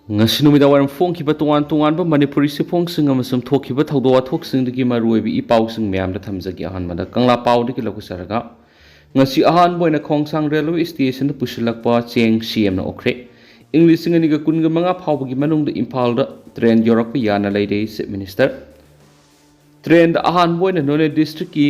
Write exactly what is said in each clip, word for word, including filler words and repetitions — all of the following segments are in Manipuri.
ꯉꯁꯤ ꯅꯨꯃꯤꯗꯥꯡ ꯋꯥꯏꯔꯝ ꯐꯣꯡꯈꯤꯕ ꯇꯣꯉꯥꯟ ꯇꯣꯉꯥꯟꯕ ꯃꯅꯤꯄꯨꯔꯤ ꯆꯦꯐꯣꯡꯁꯤꯡ ꯑꯃꯁꯨꯡ ꯊꯣꯛꯈꯤꯕ ꯊꯧꯗꯣꯛ ꯋꯥꯊꯣꯛꯁꯤꯡꯗꯒꯤ ꯃꯔꯨꯑꯣꯏꯕ ꯏ ꯄꯥꯎꯁꯤꯡ ꯃꯌꯥꯝꯗ ꯊꯝꯖꯒꯦ꯫ ꯑꯍꯥꯟꯕꯗ ꯀꯪꯂꯥ ꯄꯥꯎꯗꯒꯤ ꯂꯧꯈꯠꯆꯔꯒ, ꯉꯁꯤ ꯑꯍꯥꯟꯕ ꯑꯣꯏꯅ ꯈꯣꯡꯁꯥꯡ ꯔꯦꯜꯋꯦ ꯁ꯭ꯇꯦꯁꯟꯗ ꯄꯨꯁꯤꯜꯂꯛꯄ ꯆꯦꯡ ꯁꯤ ꯑꯦꯝꯅ ꯑꯣꯛꯈ꯭ꯔꯦ꯫ ꯏꯪ ꯂꯤꯁꯤꯡ ꯑꯅꯤꯒ ꯀꯨꯟꯒ ꯃꯉꯥ ꯐꯥꯎꯕꯒꯤ ꯃꯅꯨꯡꯗ ꯏꯝꯐꯥꯜꯗ ꯇ꯭ꯔꯦꯟ ꯌꯧꯔꯛꯄ ꯌꯥꯅ ꯂꯩꯔꯦ, ꯆꯤꯐ ꯃꯤꯅꯤꯁꯇꯔ꯫ ꯇ꯭ꯔꯦꯟꯗ ꯑꯍꯥꯟꯕ ꯑꯣꯏꯅ ꯅꯣꯅꯦ ꯗꯤꯁꯇ꯭ꯔꯤꯛꯀꯤ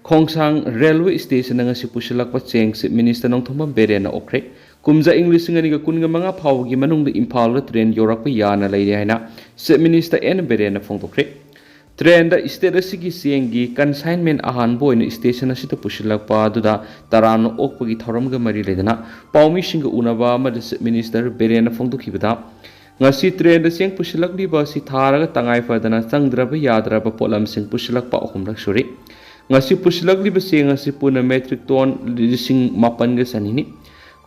ꯈꯣꯡꯁꯥꯡ ꯔꯦꯜꯋꯦ ꯁ꯭ꯇꯦꯁꯟꯗ ꯉꯁꯤ ꯄꯨꯁꯤꯜꯂꯛꯄ ꯆꯦꯡ ꯆꯤꯐ ꯃꯤꯅꯤꯁꯇꯔ ꯅꯣꯡꯊꯣꯝꯕꯝ ꯕꯤꯔꯦꯟꯅ ꯑꯣꯛꯈ꯭ꯔꯦ꯫ ꯀꯨꯝꯖꯥ ꯏꯪ ꯂꯤꯁꯤꯡ ꯑꯅꯤꯒ ꯀꯨꯟꯒ ꯃꯉꯥ ꯐꯥꯎꯕꯒꯤ ꯃꯅꯨꯡꯗ ꯏꯝꯐꯥꯜꯗ ꯇ꯭ꯔꯦꯟ ꯌꯧꯔꯛꯄ ꯌꯥꯅ ꯂꯩꯔꯦ ꯍꯥꯏꯅ ꯆꯤꯐ ꯃꯤꯅꯤꯁꯇꯔ ꯑꯦꯟ ꯕꯤꯔꯦꯟꯅ ꯐꯣꯡꯗꯣꯛꯈ꯭ꯔꯦ꯫ ꯇ꯭ꯔꯦꯟꯗ ꯁ꯭ꯇꯦꯠ ꯑꯁꯤꯒꯤ ꯆꯦꯡꯒꯤ ꯀꯟꯁꯥꯏꯟꯃꯦꯟ ꯑꯍꯥꯟꯕ ꯑꯣꯏꯅ ꯁ꯭ꯇꯦꯁꯟ ꯑꯁꯤꯗ ꯄꯨꯁꯤꯜꯂꯛꯄ ꯑꯗꯨꯗ ꯇꯔꯥꯝꯅ ꯑꯣꯛꯄꯒꯤ ꯊꯧꯔꯝꯒ ꯃꯔꯤ ꯂꯩꯅꯅ ꯄꯥꯎꯃꯤꯁꯤꯡꯒ ꯎꯅꯕ ꯑꯃꯗ ꯆꯤꯐ ꯃꯤꯅꯤꯁꯇꯔ ꯕꯤꯔꯦꯟꯅ ꯐꯣꯡꯗꯣꯛꯈꯤꯕꯗ, ꯉꯁꯤ ꯇ꯭ꯔꯦꯟꯗ ꯆꯦꯡ ꯄꯨꯁꯤꯜꯂꯛꯂꯤꯕ ꯑꯁꯤ ꯊꯥꯔꯒ ꯇꯉꯥꯏ ꯐꯗꯅ ꯆꯪꯗ꯭ꯔꯕ ꯌꯥꯗ꯭ꯔꯕ ꯄꯣꯠꯂꯝꯁꯤꯡ ꯄꯨꯁꯤꯜꯂꯛꯄ ꯑꯍꯨꯝꯂꯛ ꯁꯨꯔꯦ꯫ ꯉꯁꯤ ꯄꯨꯁꯤꯜꯂꯛꯂꯤꯕ ꯆꯦꯡ ꯑꯁꯤ ꯄꯨꯟꯅ ꯃꯦꯇ꯭ꯔꯤꯛ ꯇꯣꯟ ꯂꯤꯁꯤꯡ ꯃꯥꯄꯟꯒ ꯆꯅꯤꯅꯤ꯫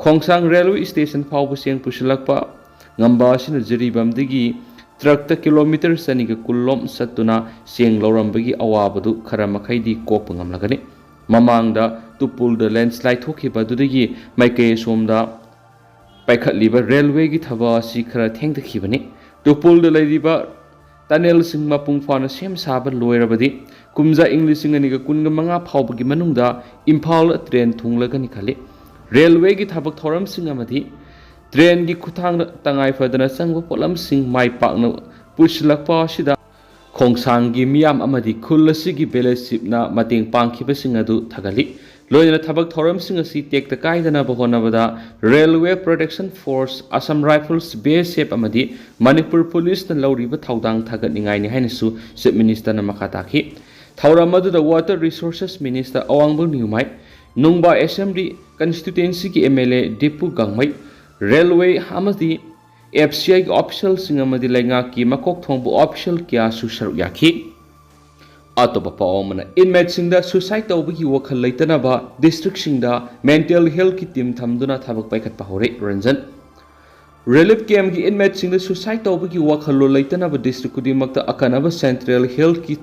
ꯈꯣꯡꯁꯥꯡ ꯔꯦꯜꯋꯦ ꯁ꯭ꯇꯦꯁꯟ ꯐꯥꯎꯕ ꯆꯦꯡ ꯄꯨꯁꯤꯜꯂꯛꯄ ꯉꯝꯕ ꯑꯁꯤꯅ ꯖꯤꯔꯤꯕꯥꯝꯗꯒꯤ ꯇ꯭ꯔꯛꯇ ꯀꯤꯂꯣꯃꯤꯇꯔ ꯆꯅꯤꯒ ꯀꯨꯟ ꯂꯣꯝ ꯆꯠꯇꯨꯅ ꯆꯦꯡ ꯂꯧꯔꯝꯕꯒꯤ ꯑꯋꯥꯕꯗꯨ ꯈꯔ ꯃꯈꯩꯗꯤ ꯀꯣꯛꯄ ꯉꯝꯂꯒꯅꯤ꯫ ꯃꯃꯥꯡꯗ ꯇꯨꯄꯨꯜꯗ ꯂꯦꯟꯁ꯭ꯂꯥꯏꯗ ꯊꯣꯛꯈꯤꯕ ꯑꯗꯨꯗꯒꯤ ꯃꯥꯏꯀꯩ ꯑꯁꯣꯝꯗ ꯄꯥꯏꯈꯠꯂꯤꯕ ꯔꯦꯜꯋꯦꯒꯤ ꯊꯕꯛ ꯑꯁꯤ ꯈꯔ ꯊꯦꯡꯊꯈꯤꯕꯅꯤ꯫ ꯇꯨꯄꯨꯜꯗ ꯂꯩꯔꯤꯕ ꯇꯅꯦꯜꯁꯤꯡ ꯃꯄꯨꯡ ꯐꯥꯅ ꯁꯦꯝ ꯁꯥꯕ ꯂꯣꯏꯔꯕꯗꯤ, ꯀꯨꯝꯖꯥ ꯏꯪ ꯂꯤꯁꯤꯡ ꯑꯅꯤꯒ ꯀꯨꯟꯒ ꯃꯉꯥ ꯐꯥꯎꯕꯒꯤ ꯃꯅꯨꯡꯗ ꯏꯝꯐꯥꯜ ꯇ꯭ꯔꯦꯟ ꯊꯨꯡꯂꯒꯅꯤ ꯈꯜꯂꯤ꯫ ꯔꯦꯜꯋꯦꯒꯤ ꯊꯕꯛ ꯊꯧꯔꯝꯁꯤꯡ ꯑꯃꯗꯤ ꯇ꯭ꯔꯦꯟꯒꯤ ꯈꯨꯠꯊꯥꯡꯗ ꯇꯉꯥꯏ ꯐꯗꯅ ꯆꯪꯕ ꯄꯣꯠꯂꯝꯁꯤꯡ ꯃꯥꯏ ꯄꯥꯛꯅ ꯄꯨꯁꯤꯜꯂꯛꯄ ꯑꯁꯤꯗ ꯈꯣꯡꯁꯥꯡꯒꯤ ꯃꯤꯌꯥꯝ ꯑꯃꯗꯤ ꯈꯨꯜ ꯑꯁꯤꯒꯤ ꯚꯤꯂꯦꯖ ꯆꯤꯞꯅ ꯃꯇꯦꯡ ꯄꯥꯡꯈꯤꯕꯁꯤꯡ ꯑꯗꯨ ꯊꯥꯒꯠꯂꯤ꯫ ꯂꯣꯏꯅꯅ ꯊꯕꯛ ꯊꯧꯔꯝꯁꯤꯡ ꯑꯁꯤ ꯇꯦꯛꯇ ꯀꯥꯏꯗꯅꯕ ꯍꯣꯠꯅꯕꯗ railway protection force, Assam rifles, B S F ꯑꯃꯗꯤ ꯃꯅꯤꯄꯨꯔ ꯄꯨꯂꯤꯁꯅ ꯂꯧꯔꯤꯕ ꯊꯧꯗꯥꯡ ꯊꯥꯒꯠꯅꯤꯡꯉꯥꯏꯅꯤ ꯍꯥꯏꯅꯁꯨ ꯆꯤꯐ ꯃꯤꯅꯤꯁꯇꯔꯅ ꯃꯈꯥ ꯇꯥꯈꯤ꯫ ꯊꯧꯔꯝ ꯑꯗꯨꯗ water resources minister Awangbam Nyumai, Nungba assembly ꯀꯟꯁꯇꯤꯇ꯭ꯋꯦꯟꯁꯤꯒꯤ M L A Dipu Gangmei, railway ꯑꯃꯗꯤ ꯑꯦꯐ ꯁꯤ ꯑꯥꯏꯒꯤ ꯑꯣꯐꯤꯁꯤꯌꯦꯜꯁꯤꯡ ꯑꯃꯗꯤ ꯂꯩꯉꯥꯛꯀꯤ ꯃꯀꯣꯛ ꯊꯣꯡꯕ ꯑꯣꯐꯤꯁꯤꯌꯦꯜ ꯀꯌꯥꯁꯨ ꯁꯔꯨꯛ ꯌꯥꯈꯤ꯫ ꯑꯇꯣꯞꯄ ꯄꯥꯎ ꯑꯃꯅ, ꯏꯟꯃꯦꯠꯁꯤꯡꯗ ꯁꯨꯁꯥꯏꯗ ꯇꯧꯕꯒꯤ ꯋꯥꯈꯜ ꯂꯩꯇꯅꯕ ꯗꯤꯁꯇ꯭ꯔꯤꯛꯁꯤꯡꯗ ꯃꯦꯟꯇꯦꯜ ꯍꯦꯜꯊꯀꯤ ꯇꯤꯝ ꯊꯝꯗꯨꯅ ꯊꯕꯛ ꯄꯥꯏꯈꯠꯄ ꯍꯧꯔꯦ꯫ ꯔꯟꯖꯟ꯫ ꯔꯤꯂꯤꯐ ꯀꯦꯝꯞꯀꯤ ꯏꯟꯃꯦꯠꯁꯤꯡꯗ ꯁꯨꯁꯥꯏꯗ ꯇꯧꯕꯒꯤ ꯋꯥꯈꯜꯂꯣꯟ ꯂꯩꯇꯅꯕ ꯗꯤꯁꯇ꯭ꯔꯤꯛ ꯈꯨꯗꯤꯡꯃꯛꯇ ꯑꯈꯟꯅꯕ ꯁꯦꯟꯇ꯭ꯔꯦꯜ ꯍꯦꯜꯊꯀꯤ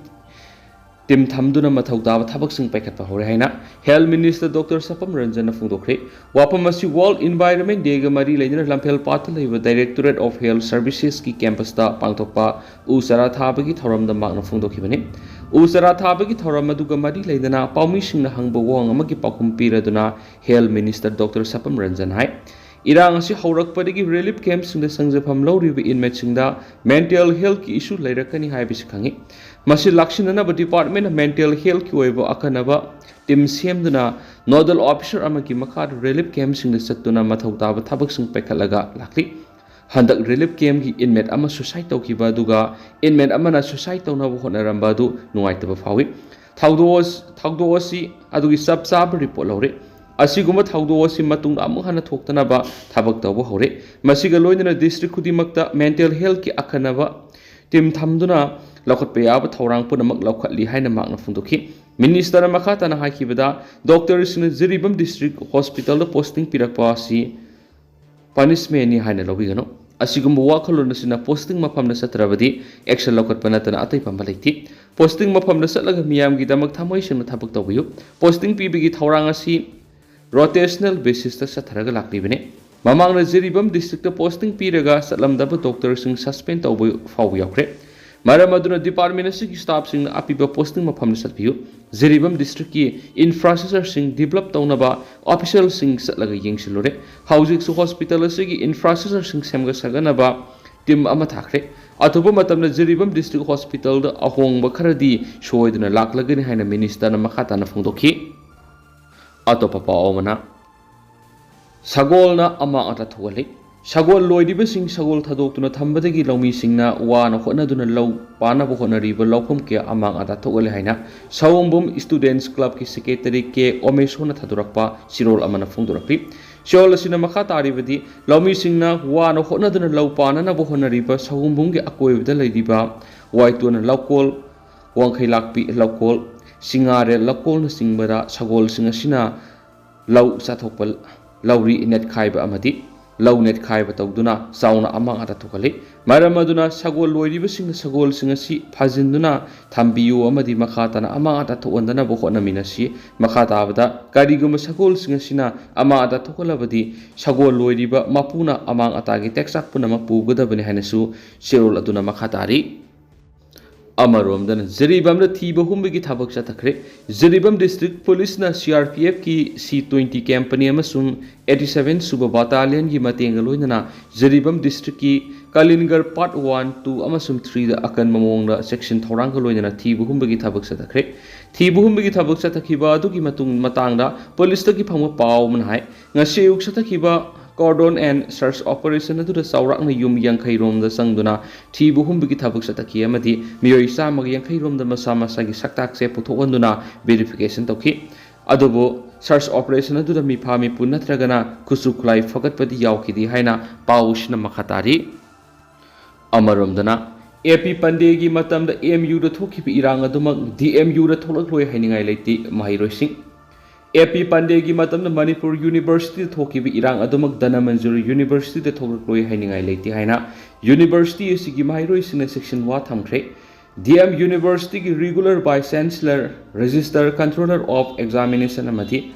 ꯇꯤꯝ ꯊꯝꯗꯨꯅ ꯃꯊꯧ ꯇꯥꯕ ꯊꯕꯛꯁꯤꯡ ꯄꯥꯏꯈꯠꯄ ꯍꯧꯔꯦ ꯍꯥꯏꯅ Health Minister Doctor ꯁꯄꯝ ꯔꯟꯖꯟꯅ ꯐꯣꯡꯗꯣꯛꯈ꯭ꯔꯦ꯫ ꯋꯥꯐꯝ ꯑꯁꯤ World Environment Day ꯒ ꯃꯔꯤ ꯂꯩꯅꯅ ꯂꯝꯐꯦꯜ ꯄꯥꯠꯇ ꯂꯩꯕ Directorate of Health Services ꯀꯤ campus ꯇ ꯄꯥꯡꯊꯣꯛꯄ ꯎ ꯆꯥꯔꯥ ꯊꯥꯕꯒꯤ ꯊꯧꯔꯝꯗ ꯃꯍꯥꯛꯅ ꯐꯣꯡꯗꯣꯛꯈꯤꯕꯅꯤ꯫ ꯎ ꯆꯥꯔꯥ ꯊꯥꯕꯒꯤ ꯊꯧꯔꯝ ꯑꯗꯨꯒ ꯃꯔꯤ ꯂꯩꯅꯅ ꯄꯥꯎꯃꯤꯁꯤꯡꯅ ꯍꯪꯕ ꯋꯥꯍꯪ ꯑꯃꯒꯤ ꯄꯥꯎꯈꯨꯝ ꯄꯤꯔꯗꯨꯅ Health Minister Doctor ꯁꯄꯝ ꯔꯟꯖꯟ ꯍꯥꯏ, ꯏꯔꯥꯡ ꯑꯁꯤ ꯍꯧꯔꯛꯄꯗꯒꯤ relief camp ꯁꯤꯡꯗ ꯆꯪꯖꯐꯝ ꯂꯧꯔꯤꯕ inmate ꯁꯤꯡꯗ mental health ꯀꯤ issue ꯂꯩꯔꯛꯀꯅꯤ ꯍꯥꯏꯕꯁꯤ ꯈꯪꯏ꯫ ꯃꯁꯤ ꯂꯥꯛꯁꯤꯟꯅꯅꯕ department ꯅ mental health ꯀꯤ ꯑꯣꯏꯕ ꯑꯈꯟꯅꯕ team ꯁꯦꯝꯗꯨꯅ nodal officer ꯑꯃꯒꯤ ꯃꯈꯥꯗ relief camp ꯁꯤꯡꯗ ꯆꯠꯇꯨꯅ ꯃꯊꯧ ꯇꯥꯕ ꯊꯕꯛꯁꯤꯡ ꯄꯥꯏꯈꯠꯂꯒ ꯂꯥꯛꯂꯤ꯫ ꯍꯟꯗꯛ relief camp ꯀꯤ inmate ꯑꯃ suicide ꯇꯧꯈꯤꯕ ꯑꯗꯨꯒ inmate ꯑꯃꯅ suicide ꯇꯧꯅꯕ ꯍꯣꯠꯅꯔꯝꯕ ꯑꯗꯨ ꯅꯨꯡꯉꯥꯏꯇꯕ ꯐꯥꯎꯏ꯫ ꯊꯧꯗꯣꯛ ꯑꯁ-, ꯊꯧꯗꯣꯛ ꯑꯁꯤ ꯑꯗꯨꯒꯤ ꯆꯞ ꯆꯥꯕ report ꯂꯧꯔꯦ꯫ ꯑꯁꯤꯒꯨꯝꯕ ꯊꯧꯗꯣꯛ ꯑꯁꯤ ꯃꯇꯨꯡꯗ ꯑꯃꯨꯛ ꯍꯟꯅ ꯊꯣꯛꯇꯅꯕ ꯊꯕꯛ ꯇꯧꯕ ꯍꯧꯔꯦ꯫ ꯃꯁꯤꯒ ꯂꯣꯏꯅꯅ district ꯈꯨꯗꯤꯡꯃꯛꯇ mental health ꯀꯤ ꯑꯈꯟꯅꯕ team ꯊꯝꯗꯨꯅ ꯂꯧꯈꯠꯄ ꯌꯥꯕ ꯊꯧꯔꯥꯡ ꯄꯨꯝꯅꯃꯛ ꯂꯧꯈꯠꯂꯤ ꯍꯥꯏꯅ ꯃꯍꯥꯛꯅ ꯐꯣꯡꯗꯣꯛꯈꯤ꯫ Minister ꯅ ꯃꯈꯥ ꯇꯥꯅ ꯍꯥꯏꯈꯤꯕꯗ, doctor ꯁꯤꯡꯅ ꯖꯤꯔꯤꯕꯥꯝ district hospital ꯗ posting ꯄꯤꯔꯛꯄ ꯑꯁꯤ punishment ꯅꯤ ꯍꯥꯏꯅ ꯂꯧꯕꯤꯒꯅꯨ꯫ ꯑꯁꯤꯒꯨꯝꯕ ꯋꯥꯈꯜꯂꯣꯟ ꯑꯁꯤꯅ posting ꯃꯐꯝꯗ ꯆꯠꯇ꯭ꯔꯕꯗꯤ action ꯂꯧꯈꯠꯄ ꯅꯠꯇꯅ ꯑꯇꯩ ꯄꯥꯝꯕ ꯂꯩꯇꯦ꯫ Posting ꯃꯐꯝꯗ ꯆꯠꯂꯒ ꯃꯤꯌꯥꯝꯒꯤꯗꯃꯛ ꯊꯃꯣꯏ ꯁꯦꯡꯅ ꯊꯕꯛ ꯇꯧꯕꯤꯌꯨ꯫ Posting ꯄꯤꯕꯒꯤ ꯊꯧꯔꯥꯡ ꯑꯁꯤ rotational basis ꯇ ꯆꯠꯊꯔꯒ ꯂꯥꯛꯂꯤꯕꯅꯤ꯫ ꯃꯃꯥꯡꯗ ꯖꯤꯔꯤꯕꯥꯝ district ꯇ posting ꯄꯤꯔꯒ ꯆꯠꯂꯝꯗꯕ doctor ꯁꯤꯡ suspend ꯇꯧꯕ ꯐꯥꯎꯕ ꯌꯥꯎꯈ꯭ꯔꯦ꯫ ꯃꯔꯝ ꯑꯗꯨꯅ department ꯑꯁꯤꯒꯤ staff ꯁꯤꯡꯅ ꯑꯄꯤꯕ posting ꯃꯐꯝꯗ ꯆꯠꯄꯤꯌꯨ꯫ ꯖꯤꯔꯤꯕꯥꯝ district ꯀꯤ infrastructure ꯁꯤꯡ develop ꯇꯧꯅꯕ official ꯁꯤꯡ ꯆꯠꯂꯒ ꯌꯦꯡꯁꯤꯜꯂꯨꯔꯦ꯫ ꯍꯧꯖꯤꯛꯁꯨ hospital ꯑꯁꯤꯒꯤ infrastructure ꯁꯤꯡ ꯁꯦꯝꯒꯠ ꯁꯥꯒꯠꯅꯕ team ꯑꯃ ꯊꯥꯈ꯭ꯔꯦ꯫ ꯑꯊꯨꯕ ꯃꯇꯝꯗ ꯖꯤꯔꯤꯕꯥꯝ district hospital ꯗ ꯑꯍꯣꯡꯕ ꯈꯔꯗꯤ ꯁꯣꯏꯗꯅ ꯂꯥꯛꯂꯒꯅꯤ ꯍꯥꯏꯅ minister ꯅ ꯃꯈꯥ ꯇꯥꯅ ꯐꯣꯡꯗꯣꯛꯈꯤ꯫ ꯑꯇꯣꯞꯄ ꯄꯥꯎ ꯑꯃꯅ, ꯁꯒꯣꯜꯅ ꯑꯃꯥꯡ ꯑꯇꯥ ꯊꯣꯛꯍꯜꯂꯤ꯫ ꯁꯒꯣꯜ ꯂꯣꯏꯔꯤꯕꯁꯤꯡ ꯁꯒꯣꯜ ꯊꯥꯗꯣꯛꯇꯨꯅ ꯊꯝꯕꯗꯒꯤ ꯂꯧꯃꯤꯁꯤꯡꯅ ꯋꯥꯅ ꯍꯣꯠꯅꯗꯨꯅ ꯂꯧ ꯄꯥꯅꯕ ꯍꯣꯠꯅꯔꯤꯕ ꯂꯧꯐꯝ ꯀꯌꯥ ꯑꯃꯥꯡ ꯑꯇꯥ ꯊꯣꯛꯍꯜꯂꯦ ꯍꯥꯏꯅ ꯁꯑꯣꯝꯕꯨꯝ Students Club ꯀꯤ secretary ꯀꯦ ꯑꯣꯃꯦꯁꯣꯔꯅ ꯊꯥꯗꯣꯔꯛꯄ ꯆꯦꯔꯣꯜ ꯑꯃꯅ ꯐꯣꯡꯗꯣꯔꯛꯂꯤ꯫ ꯆꯦꯔꯣꯜ ꯑꯁꯤꯅ ꯃꯈꯥ ꯇꯥꯔꯤꯕꯗꯤ, ꯂꯧꯃꯤꯁꯤꯡꯅ ꯋꯥꯅ ꯍꯣꯠꯅꯗꯨꯅ ꯂꯧ ꯄꯥꯅꯅꯕ ꯍꯣꯠꯅꯔꯤꯕ ꯁꯑꯣꯝꯕꯨꯝꯒꯤ ꯑꯀꯣꯏꯕꯗ ꯂꯩꯔꯤꯕ ꯋꯥꯏꯇꯣꯟ ꯂꯧꯀꯣꯜ, ꯋꯥꯡꯈꯩ ꯂꯥꯛꯄꯤ ꯂꯧꯀꯣꯜ, ꯆꯤꯡꯉꯥꯔꯦꯜ ꯂꯧꯀꯣꯜꯅꯆꯤꯡꯕꯗ ꯁꯒꯣꯜꯁꯤꯡ ꯑꯁꯤꯅ ꯂꯧ ꯆꯥꯊꯣꯛꯄ, ꯂꯧꯔꯤ ꯅꯦꯠꯈꯥꯏꯕ ꯑꯃꯗꯤ ꯂꯧ ꯅꯦꯠꯈꯥꯏꯕ ꯇꯧꯗꯨꯅ ꯆꯥꯎꯅ ꯑꯃꯥꯡ ꯑꯇꯥ ꯊꯣꯛꯍꯜꯂꯤ꯫ ꯃꯔꯝ ꯑꯗꯨꯅ ꯁꯒꯣꯜ ꯂꯣꯏꯔꯤꯕꯁꯤꯡꯅ ꯁꯒꯣꯜꯁꯤꯡ ꯑꯁꯤ ꯐꯥꯖꯤꯟꯗꯨꯅ ꯊꯝꯕꯤꯌꯨ ꯑꯃꯗꯤ ꯃꯈꯥ ꯇꯥꯅ ꯑꯃꯥꯡ ꯑꯇꯥ ꯊꯣꯛꯍꯟꯗꯅꯕ ꯍꯣꯠꯅꯃꯤꯟꯅꯁꯤ꯫ ꯃꯈꯥ ꯇꯥꯕꯗ ꯀꯔꯤꯒꯨꯝꯕ ꯁꯒꯣꯜꯁꯤꯡ ꯑꯁꯤꯅ ꯑꯃꯥꯡ ꯑꯇꯥ ꯊꯣꯛꯍꯜꯂꯕꯗꯤ ꯁꯒꯣꯜ ꯂꯣꯏꯔꯤꯕ ꯃꯄꯨꯅ ꯑꯃꯥꯡ ꯑꯇꯥꯒꯤ ꯇꯦꯛꯆꯥꯛ ꯄꯨꯝꯅꯃꯛ ꯄꯨꯒꯗꯕꯅꯤ ꯍꯥꯏꯅꯁꯨ ꯆꯦꯔꯣꯜ ꯑꯗꯨꯅ ꯃꯈꯥ ꯇꯥꯔꯤ꯫ ꯑꯃꯔꯣꯝꯗꯅ ꯖꯤꯔꯤꯕꯥꯝꯗ ꯊꯤꯕ ꯍꯨꯝꯕꯒꯤ ꯊꯕꯛ ꯆꯠꯊꯈ꯭ꯔꯦ꯫ ꯖꯤꯔꯤꯕꯥꯝ ꯗꯤꯁꯇ꯭ꯔꯤꯛ ꯄꯨꯂꯤꯁꯅ ꯁꯤ ꯑꯥꯔ ꯄꯤ ꯑꯦꯐꯀꯤ ꯁꯤ ꯇ꯭ꯋꯦꯟꯇꯤ ꯀꯦꯝꯄꯅꯤ ꯑꯃꯁꯨꯡ ꯑꯩꯠꯇꯤ ꯁꯚꯦꯟ ꯁꯨꯕ ꯕꯥꯇꯥꯂꯤꯌꯟꯒꯤ ꯃꯇꯦꯡꯒ ꯂꯣꯏꯅꯅ ꯖꯤꯔꯤꯕꯥꯝ ꯗꯤꯁꯇ꯭ꯔꯤꯛꯀꯤ ꯀꯥꯂꯤꯟꯒꯔ ꯄꯥꯔꯠ ꯋꯥꯟ, ꯇꯨ ꯑꯃꯁꯨꯡ ꯊ꯭ꯔꯤꯗ ꯑꯀꯟꯕ ꯃꯑꯣꯡꯗ ꯆꯦꯛꯁꯤꯟ ꯊꯧꯔꯥꯡꯒ ꯂꯣꯏꯅꯅ ꯊꯤꯕ ꯍꯨꯝꯕꯒꯤ ꯊꯕꯛ ꯆꯠꯊꯈ꯭ꯔꯦ꯫ ꯊꯤꯕ ꯍꯨꯝꯕꯒꯤ ꯊꯕꯛ ꯆꯠꯊꯈꯤꯕ ꯑꯗꯨꯒꯤ ꯃꯇꯨꯡ ꯃꯇꯥꯡꯗ ꯄꯨꯂꯤꯁꯇꯒꯤ ꯐꯪꯕ ꯄꯥꯎ ꯑꯃꯅ ꯍꯥꯏ, ꯉꯁꯤ ꯑꯌꯨꯛ ꯆꯠꯊꯈꯤꯕ cordon and search operation ꯑꯗꯨꯗ ꯆꯥꯎꯔꯥꯛꯅ ꯌꯨꯝ ꯌꯥꯡꯈꯩ ꯔꯣꯝꯗ ꯆꯪꯗꯨꯅ ꯊꯤꯕ ꯍꯨꯝꯕꯒꯤ ꯊꯕꯛ ꯆꯠꯊꯈꯤ ꯑꯃꯗꯤ ꯃꯤꯑꯣꯏ ꯆꯥꯝꯃꯒ ꯌꯥꯡꯈꯩ ꯔꯣꯝꯗ ꯃꯁꯥ ꯃꯁꯥꯒꯤ ꯁꯛꯇꯥꯛꯁꯦ ꯄꯨꯊꯣꯛꯍꯟꯗꯨꯅ verification ꯇꯧꯈꯤ꯫ ꯑꯗꯨꯕꯨ search operation ꯑꯗꯨꯗ ꯃꯤꯐꯥ ꯃꯤꯄꯨ ꯅꯠꯇ꯭ꯔꯒꯅ ꯈꯨꯠꯁꯨ ꯈꯨꯠꯂꯥꯏ ꯐꯒꯠꯄꯗꯤ ꯌꯥꯎꯈꯤꯗꯦ ꯍꯥꯏꯅ ꯄꯥꯎꯁꯤꯅ ꯃꯈꯥ ꯇꯥꯔꯤ꯫ ꯑꯃꯔꯣꯝꯗꯅ ꯑꯦ ꯄꯤ ꯄꯟꯗꯦꯒꯤ ꯃꯇꯝꯗ ꯑꯦꯝ ꯌꯨꯗ ꯊꯣꯛꯈꯤꯕ ꯏꯔꯥꯡ ꯑꯗꯨꯃꯛ ꯗꯤ ꯑꯦꯝ ꯌꯨꯗ ꯊꯣꯛꯂꯛꯂꯣꯏ ꯍꯥꯏꯅꯤꯡꯉꯥꯏ ꯂꯩꯇꯦ ꯃꯍꯩꯔꯣꯏꯁꯤꯡ꯫ ꯑꯦ ꯄꯤ ꯄꯟꯗꯦꯒꯤ ꯃꯇꯝꯗ ꯃꯅꯤꯄꯨꯔ ꯌꯨꯅꯤꯚꯔꯁꯤꯇꯤꯗ ꯊꯣꯛꯈꯤꯕ ꯏꯔꯥꯡ ꯑꯗꯨꯃꯛ ꯙꯅꯃꯟꯖꯨꯔꯤ ꯌꯨꯅꯤꯚꯔꯁꯤꯇꯤꯗ ꯊꯣꯛꯂꯛꯂꯣꯏ ꯍꯥꯏꯅꯤꯡꯉꯥꯏ ꯂꯩꯇꯦ ꯍꯥꯏꯅ ꯌꯨꯅꯤꯚꯔꯁꯤꯇꯤ ꯑꯁꯤꯒꯤ ꯃꯍꯩꯔꯣꯏꯁꯤꯡꯅ ꯆꯦꯛꯁꯤꯟ ꯋꯥ ꯊꯝꯈ꯭ꯔꯦ꯫ ꯗꯤ ꯑꯦꯝ ꯌꯨꯅꯤꯚꯔꯁꯤꯇꯤꯒꯤ regular vice chancellor, registrar, controller of examination ꯑꯃꯗꯤ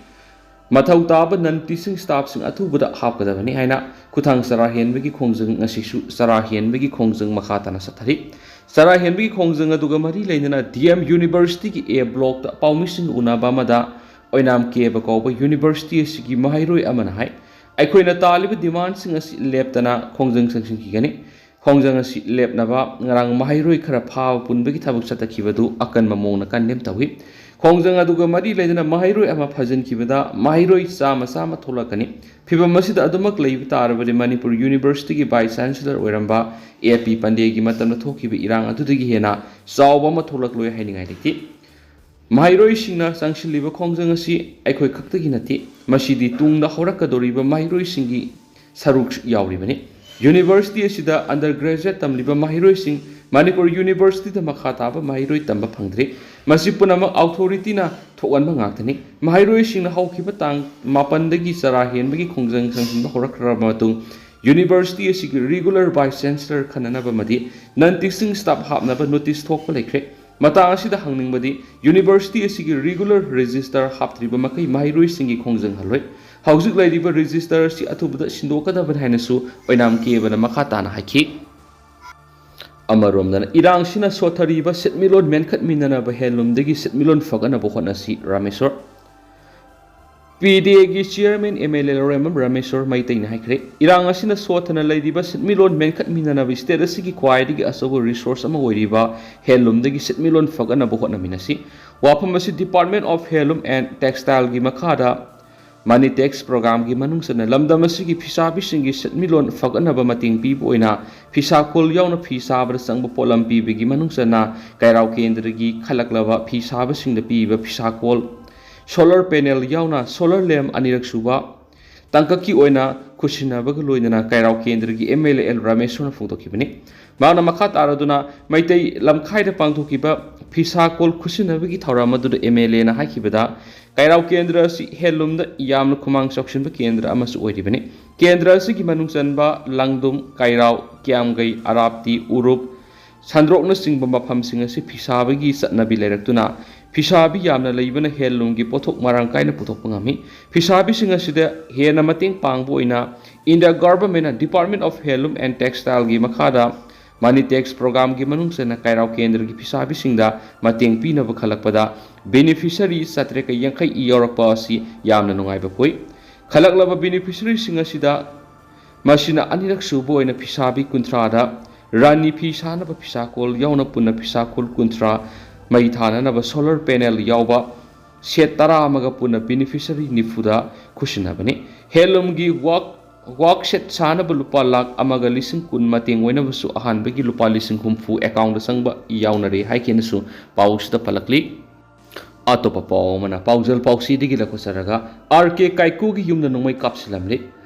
ꯃꯊꯧ ꯇꯥꯕ non teaching staffꯁꯤꯡ ꯑꯊꯨꯕꯗ ꯍꯥꯞꯀꯗꯕꯅꯤ ꯍꯥꯏꯅ ꯈꯨꯊꯥꯡ ꯆꯔꯥ ꯍꯦꯟꯕꯒꯤ ꯈꯣꯡꯖꯪ ꯉꯁꯤꯁꯨ ꯆꯔꯥ ꯍꯦꯟꯕꯒꯤ ꯈꯣꯡꯖꯪ ꯃꯈꯥ ꯇꯥꯅ ꯆꯠꯊꯔꯤ꯫ ꯆꯔꯥ ꯍꯦꯟꯕꯒꯤ ꯈꯣꯡꯖꯪ ꯑꯗꯨꯒ ꯃꯔꯤ ꯂꯩꯅꯅ ꯗꯤ ꯑꯦꯝ ꯌꯨꯅꯤꯚꯔꯁꯤꯇꯤꯒꯤ ꯑꯦ ꯕ꯭ꯂꯣꯛꯇ ꯄꯥꯎꯃꯤꯁꯤꯡꯒ ꯎꯅꯕ ꯑꯃꯗ ꯑꯣꯏꯅꯥꯝ ꯀꯦꯕ ꯀꯧꯕ ꯌꯨꯅꯤꯚꯔꯁꯤꯇꯤ ꯑꯁꯤꯒꯤ ꯃꯍꯩꯔꯣꯏ ꯑꯃꯅ ꯍꯥꯏ, ꯑꯩꯈꯣꯏꯅ ꯇꯥꯜꯂꯤꯕ ꯗꯤꯃꯥꯟꯁꯤꯡ ꯑꯁꯤ ꯂꯦꯞꯇꯅ ꯈꯣꯡꯖꯪ ꯆꯪꯁꯤꯟꯈꯤꯒꯅꯤ꯫ ꯈꯣꯡꯖꯪ ꯑꯁꯤ ꯂꯦꯞꯅꯕ ꯉꯔꯥꯡ ꯃꯍꯩꯔꯣꯏ ꯈꯔ ꯐꯥꯕ ꯄꯨꯟꯕꯒꯤ ꯊꯕꯛ ꯆꯠꯊꯈꯤꯕꯗꯨ ꯑꯀꯟꯕ ꯃꯑꯣꯡꯗ condemn ꯇꯧꯏ꯫ ꯈꯣꯡꯖꯪ ꯑꯗꯨꯒ ꯃꯔꯤ ꯂꯩꯅꯅ ꯃꯍꯩꯔꯣꯏ ꯑꯃ ꯐꯥꯖꯤꯟꯈꯤꯕꯗ ꯃꯍꯩꯔꯣꯏ ꯆꯥꯝꯃ ꯆꯥꯝꯃ ꯊꯣꯛꯂꯛꯀꯅꯤ꯫ ꯐꯤꯚꯝ ꯑꯁꯤꯗ ꯑꯗꯨꯃꯛ ꯂꯩꯕ ꯇꯥꯔꯕꯗꯤ ꯃꯅꯤꯄꯨꯔ ꯌꯨꯅꯤꯚꯔꯁꯤꯇꯤꯒꯤ vice chancellor ꯑꯣꯏꯔꯝꯕ ꯑꯦ ꯄꯤ ꯄꯟꯗꯦꯒꯤ ꯃꯇꯝꯗ ꯊꯣꯛꯈꯤꯕ ꯏꯔꯥꯡ ꯑꯗꯨꯗꯒꯤ ꯍꯦꯟꯅ ꯆꯥꯎꯕ ꯑꯃ ꯊꯣꯛꯂꯛꯂꯣꯏ ꯍꯥꯏꯅꯤꯡꯉꯥꯏ ꯂꯩꯇꯦ꯫ ꯃꯍꯩꯔꯣꯏꯁꯤꯡꯅ ꯆꯪꯁꯤꯜꯂꯤꯕ ꯈꯣꯡꯖꯪ ꯑꯁꯤ ꯑꯩꯈꯣꯏ ꯈꯛꯇꯒꯤ ꯅꯠꯇꯦ, ꯃꯁꯤꯗꯤ ꯇꯨꯡꯗ ꯍꯧꯔꯛꯀꯗꯧꯔꯤꯕ ꯃꯍꯩꯔꯣꯏꯁꯤꯡꯒꯤ ꯁꯔꯨꯛ ꯌꯥꯎꯔꯤꯕꯅꯤ꯫ ꯌꯨꯅꯤꯚꯔꯁꯤꯇꯤ ꯑꯁꯤꯗ undergraduate ꯇꯝꯂꯤꯕ ꯃꯍꯩꯔꯣꯏꯁꯤꯡ ꯃꯅꯤꯄꯨꯔ ꯌꯨꯅꯤꯚꯔꯁꯤꯇꯤꯗ ꯃꯈꯥ ꯇꯥꯕ ꯃꯍꯩꯔꯣꯏ ꯇꯝꯕ ꯐꯪꯗ꯭ꯔꯤ꯫ ꯃꯁꯤ ꯄꯨꯝꯅꯃꯛ ꯑꯣꯊꯣꯔꯤꯇꯤꯅ ꯊꯣꯛꯍꯟꯕ ꯉꯥꯛꯇꯅꯤ꯫ ꯃꯍꯩꯔꯣꯏꯁꯤꯡꯅ ꯍꯧꯈꯤꯕ ꯇꯥꯡ ꯃꯥꯄꯟꯗꯒꯤ ꯆꯔꯥ ꯍꯦꯟꯕꯒꯤ ꯈꯣꯡꯖꯪ ꯆꯪꯁꯤꯟꯕ ꯍꯧꯔꯛꯈ꯭ꯔꯕ ꯃꯇꯨꯡ, ꯌꯨꯅꯤꯚꯔꯁꯤꯇꯤ ꯑꯁꯤꯒꯤ ꯔꯤꯒꯨꯂꯔ ꯚꯥꯏꯁ ꯆꯥꯟꯁꯦꯂꯔ ꯈꯟꯅꯅꯕ ꯑꯃꯗꯤ ꯅꯟ ꯇꯤꯆꯤꯡ ꯁ꯭ꯇꯥꯐ ꯍꯥꯞꯅꯕ ꯅꯣꯇꯤꯁ ꯊꯣꯛꯄ ꯂꯩꯈ꯭ꯔꯦ꯫ ꯃꯇꯥꯡ ꯑꯁꯤꯗ ꯍꯪꯅꯤꯡꯕꯗꯤ, ꯌꯨꯅꯤꯚꯔꯁꯤꯇꯤ ꯑꯁꯤꯒꯤ ꯔꯤꯒꯨꯂꯔ ꯔꯦꯖꯤꯁꯇꯔ ꯍꯥꯞꯇ꯭ꯔꯤꯕ ꯃꯈꯩ ꯃꯍꯩꯔꯣꯏꯁꯤꯡꯒꯤ ꯈꯣꯡꯖꯪ ꯍꯜꯂꯣꯏ꯫ ꯍꯧꯖꯤꯛ ꯂꯩꯔꯤꯕ ꯔꯦꯖꯤꯁꯇꯔ ꯑꯁꯤ ꯑꯊꯨꯕꯗ ꯁꯤꯟꯗꯣꯛꯀꯗꯕꯅꯤ ꯍꯥꯏꯅꯁꯨ ꯑꯣꯏꯅꯥꯝ ꯀꯦꯕꯅ ꯃꯈꯥ ꯇꯥꯅ ꯍꯥꯏꯈꯤ꯫ ꯑꯃꯔꯣꯝꯗꯅ, ꯏꯔꯥꯡꯁꯤꯅ ꯁꯣꯠꯊꯔꯤꯕ ꯁꯦꯟꯃꯤꯠꯂꯣꯟ ꯃꯦꯟꯈꯠꯃꯤꯟꯅꯅꯕ ꯍꯦꯟꯂꯨꯝꯗꯒꯤ ꯁꯦꯟꯃꯤꯠꯂꯣꯟ ꯐꯒꯠꯅꯕ ꯍꯣꯠꯅꯁꯤ, ꯔꯥꯃꯦꯁꯣꯔ꯫ ꯄꯤ ꯗꯤ ꯑꯦꯒꯤ ꯆꯤꯌꯔꯃꯦꯟ ꯑꯦꯝ ꯑꯦꯜ ꯑꯦ ꯂꯧꯔꯦꯝꯕꯝ ꯔꯥꯃꯦꯁꯣꯔ ꯃꯩꯇꯩꯅ ꯍꯥꯏꯈ꯭ꯔꯦ, ꯏꯔꯥꯡ ꯑꯁꯤꯅ ꯁꯣꯠꯊꯅ ꯂꯩꯔꯤꯕ ꯁꯦꯟꯃꯤꯠꯂꯣꯟ ꯃꯦꯟꯈꯠꯃꯤꯟꯅꯅꯕ ꯁ꯭ꯇꯦꯠ ꯑꯁꯤꯒꯤ ꯈ꯭ꯋꯥꯏꯗꯒꯤ ꯑꯆꯧꯕ ꯔꯤꯁꯣꯔꯁ ꯑꯃ ꯑꯣꯏꯔꯤꯕ ꯍꯦꯟꯂꯨꯝꯗꯒꯤ ꯁꯦꯟꯃꯤꯠꯂꯣꯟ ꯐꯒꯠꯅꯕ ꯍꯣꯠꯅꯃꯤꯟꯅꯁꯤ꯫ ꯋꯥꯐꯝ ꯑꯁꯤ Department of Handloom and Textileꯒꯤ ꯃꯈꯥꯗ ꯃꯅꯤ ꯇꯦꯛꯁ ꯄ꯭ꯔꯣꯒ꯭ꯔꯥꯝꯒꯤ ꯃꯅꯨꯡ ꯆꯟꯅ ꯂꯝꯗꯝ ꯑꯁꯤꯒꯤ ꯐꯤꯁꯥꯕꯤꯁꯤꯡꯒꯤ ꯁꯦꯟꯃꯤꯠꯂꯣꯟ ꯐꯒꯠꯅꯕ ꯃꯇꯦꯡ ꯄꯤꯕ ꯑꯣꯏꯅ ꯐꯤꯁꯥꯀꯣꯜ ꯌꯥꯎꯅ ꯐꯤ ꯁꯥꯕꯗ ꯆꯪꯕ ꯄꯣꯠꯂꯝ ꯄꯤꯕꯒꯤ ꯃꯅꯨꯡ ꯆꯟꯅ ꯀꯩꯔꯥꯎ ꯀꯦꯟꯗ꯭ꯔꯒꯤ ꯈꯜꯂꯛꯂꯕ ꯐꯤ ꯁꯥꯕꯁꯤꯡꯗ ꯄꯤꯕ ꯐꯤꯁꯥꯀꯣꯜ, ꯁꯣꯂꯔ ꯄꯦꯅꯦꯜ ꯌꯥꯎꯅ ꯁꯣꯂꯔ ꯂꯦꯝ ꯑꯅꯤꯔꯛ ꯁꯨꯕ ꯇꯥꯡꯀꯛꯀꯤ ꯑꯣꯏꯅ ꯈꯨꯠꯁꯤꯟꯅꯕꯒ ꯂꯣꯏꯅꯅ ꯀꯩꯔꯥꯎ ꯀꯦꯟꯗ꯭ꯔꯒꯤ ꯑꯦꯝ ꯑꯦꯜ ꯑꯦ ꯑꯦꯜ ꯔꯥꯃꯦꯁꯣꯔꯅ ꯐꯣꯡꯗꯣꯛꯈꯤꯕꯅꯤ꯫ ꯃꯍꯥꯛꯅ ꯃꯈꯥ ꯇꯥꯔꯗꯨꯅ ꯃꯩꯇꯩ ꯂꯝꯈꯥꯏꯗ ꯄꯥꯡꯊꯣꯛꯈꯤꯕ ꯐꯤꯁꯥꯀꯣꯜ ꯈꯨꯠꯁꯤꯟꯅꯕꯒꯤ ꯊꯧꯔꯝ ꯑꯗꯨꯗ ꯑꯦꯝ ꯑꯦꯜ ꯑꯦꯅ ꯍꯥꯏꯈꯤꯕꯗ, ꯀꯩꯔꯥꯎ ꯀꯦꯟꯗ꯭ꯔ ꯑꯁꯤ ꯍꯦꯟꯂꯨꯝꯗ ꯌꯥꯝꯅ ꯈꯨꯃꯥꯡ ꯆꯥꯎꯁꯤꯟꯕ ꯀꯦꯟꯗ꯭ꯔ ꯑꯃꯁꯨ ꯑꯣꯏꯔꯤꯕꯅꯤ꯫ ꯀꯦꯟꯗ꯭ꯔ ꯑꯁꯤꯒꯤ ꯃꯅꯨꯡ ꯆꯟꯕ ꯂꯥꯡꯗꯨꯝ, ꯀꯩꯔꯥꯎ, ꯀ꯭ꯌꯥꯝꯒꯩ, ꯑꯔꯥꯞꯇꯤ, ꯎꯔꯨꯞ, ꯁꯟꯗ꯭ꯔꯣꯛꯅꯆꯤꯡꯕ ꯃꯐꯝꯁꯤꯡ ꯑꯁꯤ ꯐꯤꯁꯥꯕꯒꯤ ꯆꯠꯅꯕꯤ ꯂꯩꯔꯛꯇꯨꯅ ꯐꯤꯁꯥꯕꯤ ꯌꯥꯝꯅ ꯂꯩꯕꯅ ꯍꯦꯟꯂꯨꯝꯒꯤ ꯄꯣꯠꯊꯣꯛ ꯃꯔꯥꯡ ꯀꯥꯏꯅ ꯄꯨꯊꯣꯛꯄ ꯉꯝꯃꯤ꯫ ꯐꯤꯁꯥꯕꯤꯁꯤꯡ ꯑꯁꯤꯗ ꯍꯦꯟꯅ ꯃꯇꯦꯡ ꯄꯥꯡꯕ ꯑꯣꯏꯅ ꯏꯟꯗꯤꯌꯥ ꯒꯚꯔꯟꯃꯦꯟꯠꯅ Department of Handloom and Textileꯒꯤ ꯃꯈꯥꯗ ꯃꯅꯤ ꯇꯦꯛꯁ ꯄ꯭ꯔꯣꯒ꯭ꯔꯥꯝꯒꯤ ꯃꯅꯨꯡ ꯆꯟꯅ ꯀꯩꯔꯥꯎ ꯀꯦꯟꯗ꯭ꯔꯒꯤ ꯐꯤꯁꯥꯕꯤꯁꯤꯡꯗ ꯃꯇꯦꯡ ꯄꯤꯅꯕ ꯈꯜꯂꯛꯄꯗ ꯕꯦꯅꯤꯐꯤꯁꯔꯤ ꯆꯥꯇ꯭ꯔꯦꯠꯀ ꯌꯥꯡꯈꯩ ꯌꯧꯔꯛꯄ ꯑꯁꯤ ꯌꯥꯝꯅ ꯅꯨꯡꯉꯥꯏꯕ ꯄꯣꯛꯏ꯫ ꯈꯜꯂꯛꯂꯕ ꯕꯦꯅꯤꯐꯤꯁꯔꯤꯁꯤꯡ ꯑꯁꯤꯗ ꯃꯁꯤꯅ ꯑꯅꯤꯔꯛ ꯁꯨꯕ ꯑꯣꯏꯅ ꯐꯤꯁꯥꯕꯤ ꯀꯨꯟꯊ꯭ꯔꯥꯗ ꯔꯥꯅꯤ ꯐꯤ ꯁꯥꯅꯕ ꯐꯤꯁꯥꯀꯣꯜ ꯌꯥꯎꯅ ꯄꯨꯟꯅ ꯐꯤꯁꯥꯀꯣꯜ ꯀꯨꯟꯊ꯭ꯔꯥ, ꯃꯩ ꯊꯥꯅꯅꯕ ꯁꯣꯂꯔ ꯄꯦꯅꯦꯜ ꯌꯥꯎꯕ ꯁꯦꯠ ꯇꯔꯥ ꯑꯃꯒ ꯄꯨꯟꯅ ꯕꯦꯅꯤꯐꯤꯁꯔꯤ ꯅꯤꯐꯨꯗ ꯈꯨꯠꯁꯤꯟꯅꯕꯅꯤ꯫ ꯍꯦꯟꯂꯨꯝꯒꯤ ꯋꯥꯛ, ꯋꯥꯛ ꯁꯦꯠ ꯁꯥꯅꯕ ꯂꯨꯄꯥ ꯂꯥꯈ ꯑꯃꯒ ꯂꯤꯁꯤꯡ ꯀꯨꯟ ꯃꯇꯦꯡ ꯑꯣꯏꯅꯕꯁꯨ ꯑꯍꯥꯟꯕꯒꯤ ꯂꯨꯄꯥ ꯂꯤꯁꯤꯡ ꯍꯨꯝꯐꯨ ꯑꯦꯀꯥꯎꯟꯗ ꯆꯪꯕ ꯌꯥꯎꯅꯔꯦ ꯍꯥꯏꯈꯤꯅꯁꯨ ꯄꯥꯎꯁꯤꯗ ꯄꯜꯂꯛꯂꯤ꯫ ꯑꯇꯣꯞꯄ ꯄꯥꯎ ꯑꯃꯅ ꯄꯥꯎꯖꯦꯜ ꯄꯥꯎꯆꯦꯗꯒꯤ ꯂꯧꯈꯠꯆꯔꯒ, ꯑꯥꯔ ꯀꯦ ꯀꯥꯏꯀꯨꯒꯤ ꯌꯨꯝꯗ ꯅꯣꯡꯃꯩ ꯀꯥꯞꯁꯤꯜꯂꯝꯂꯤ꯫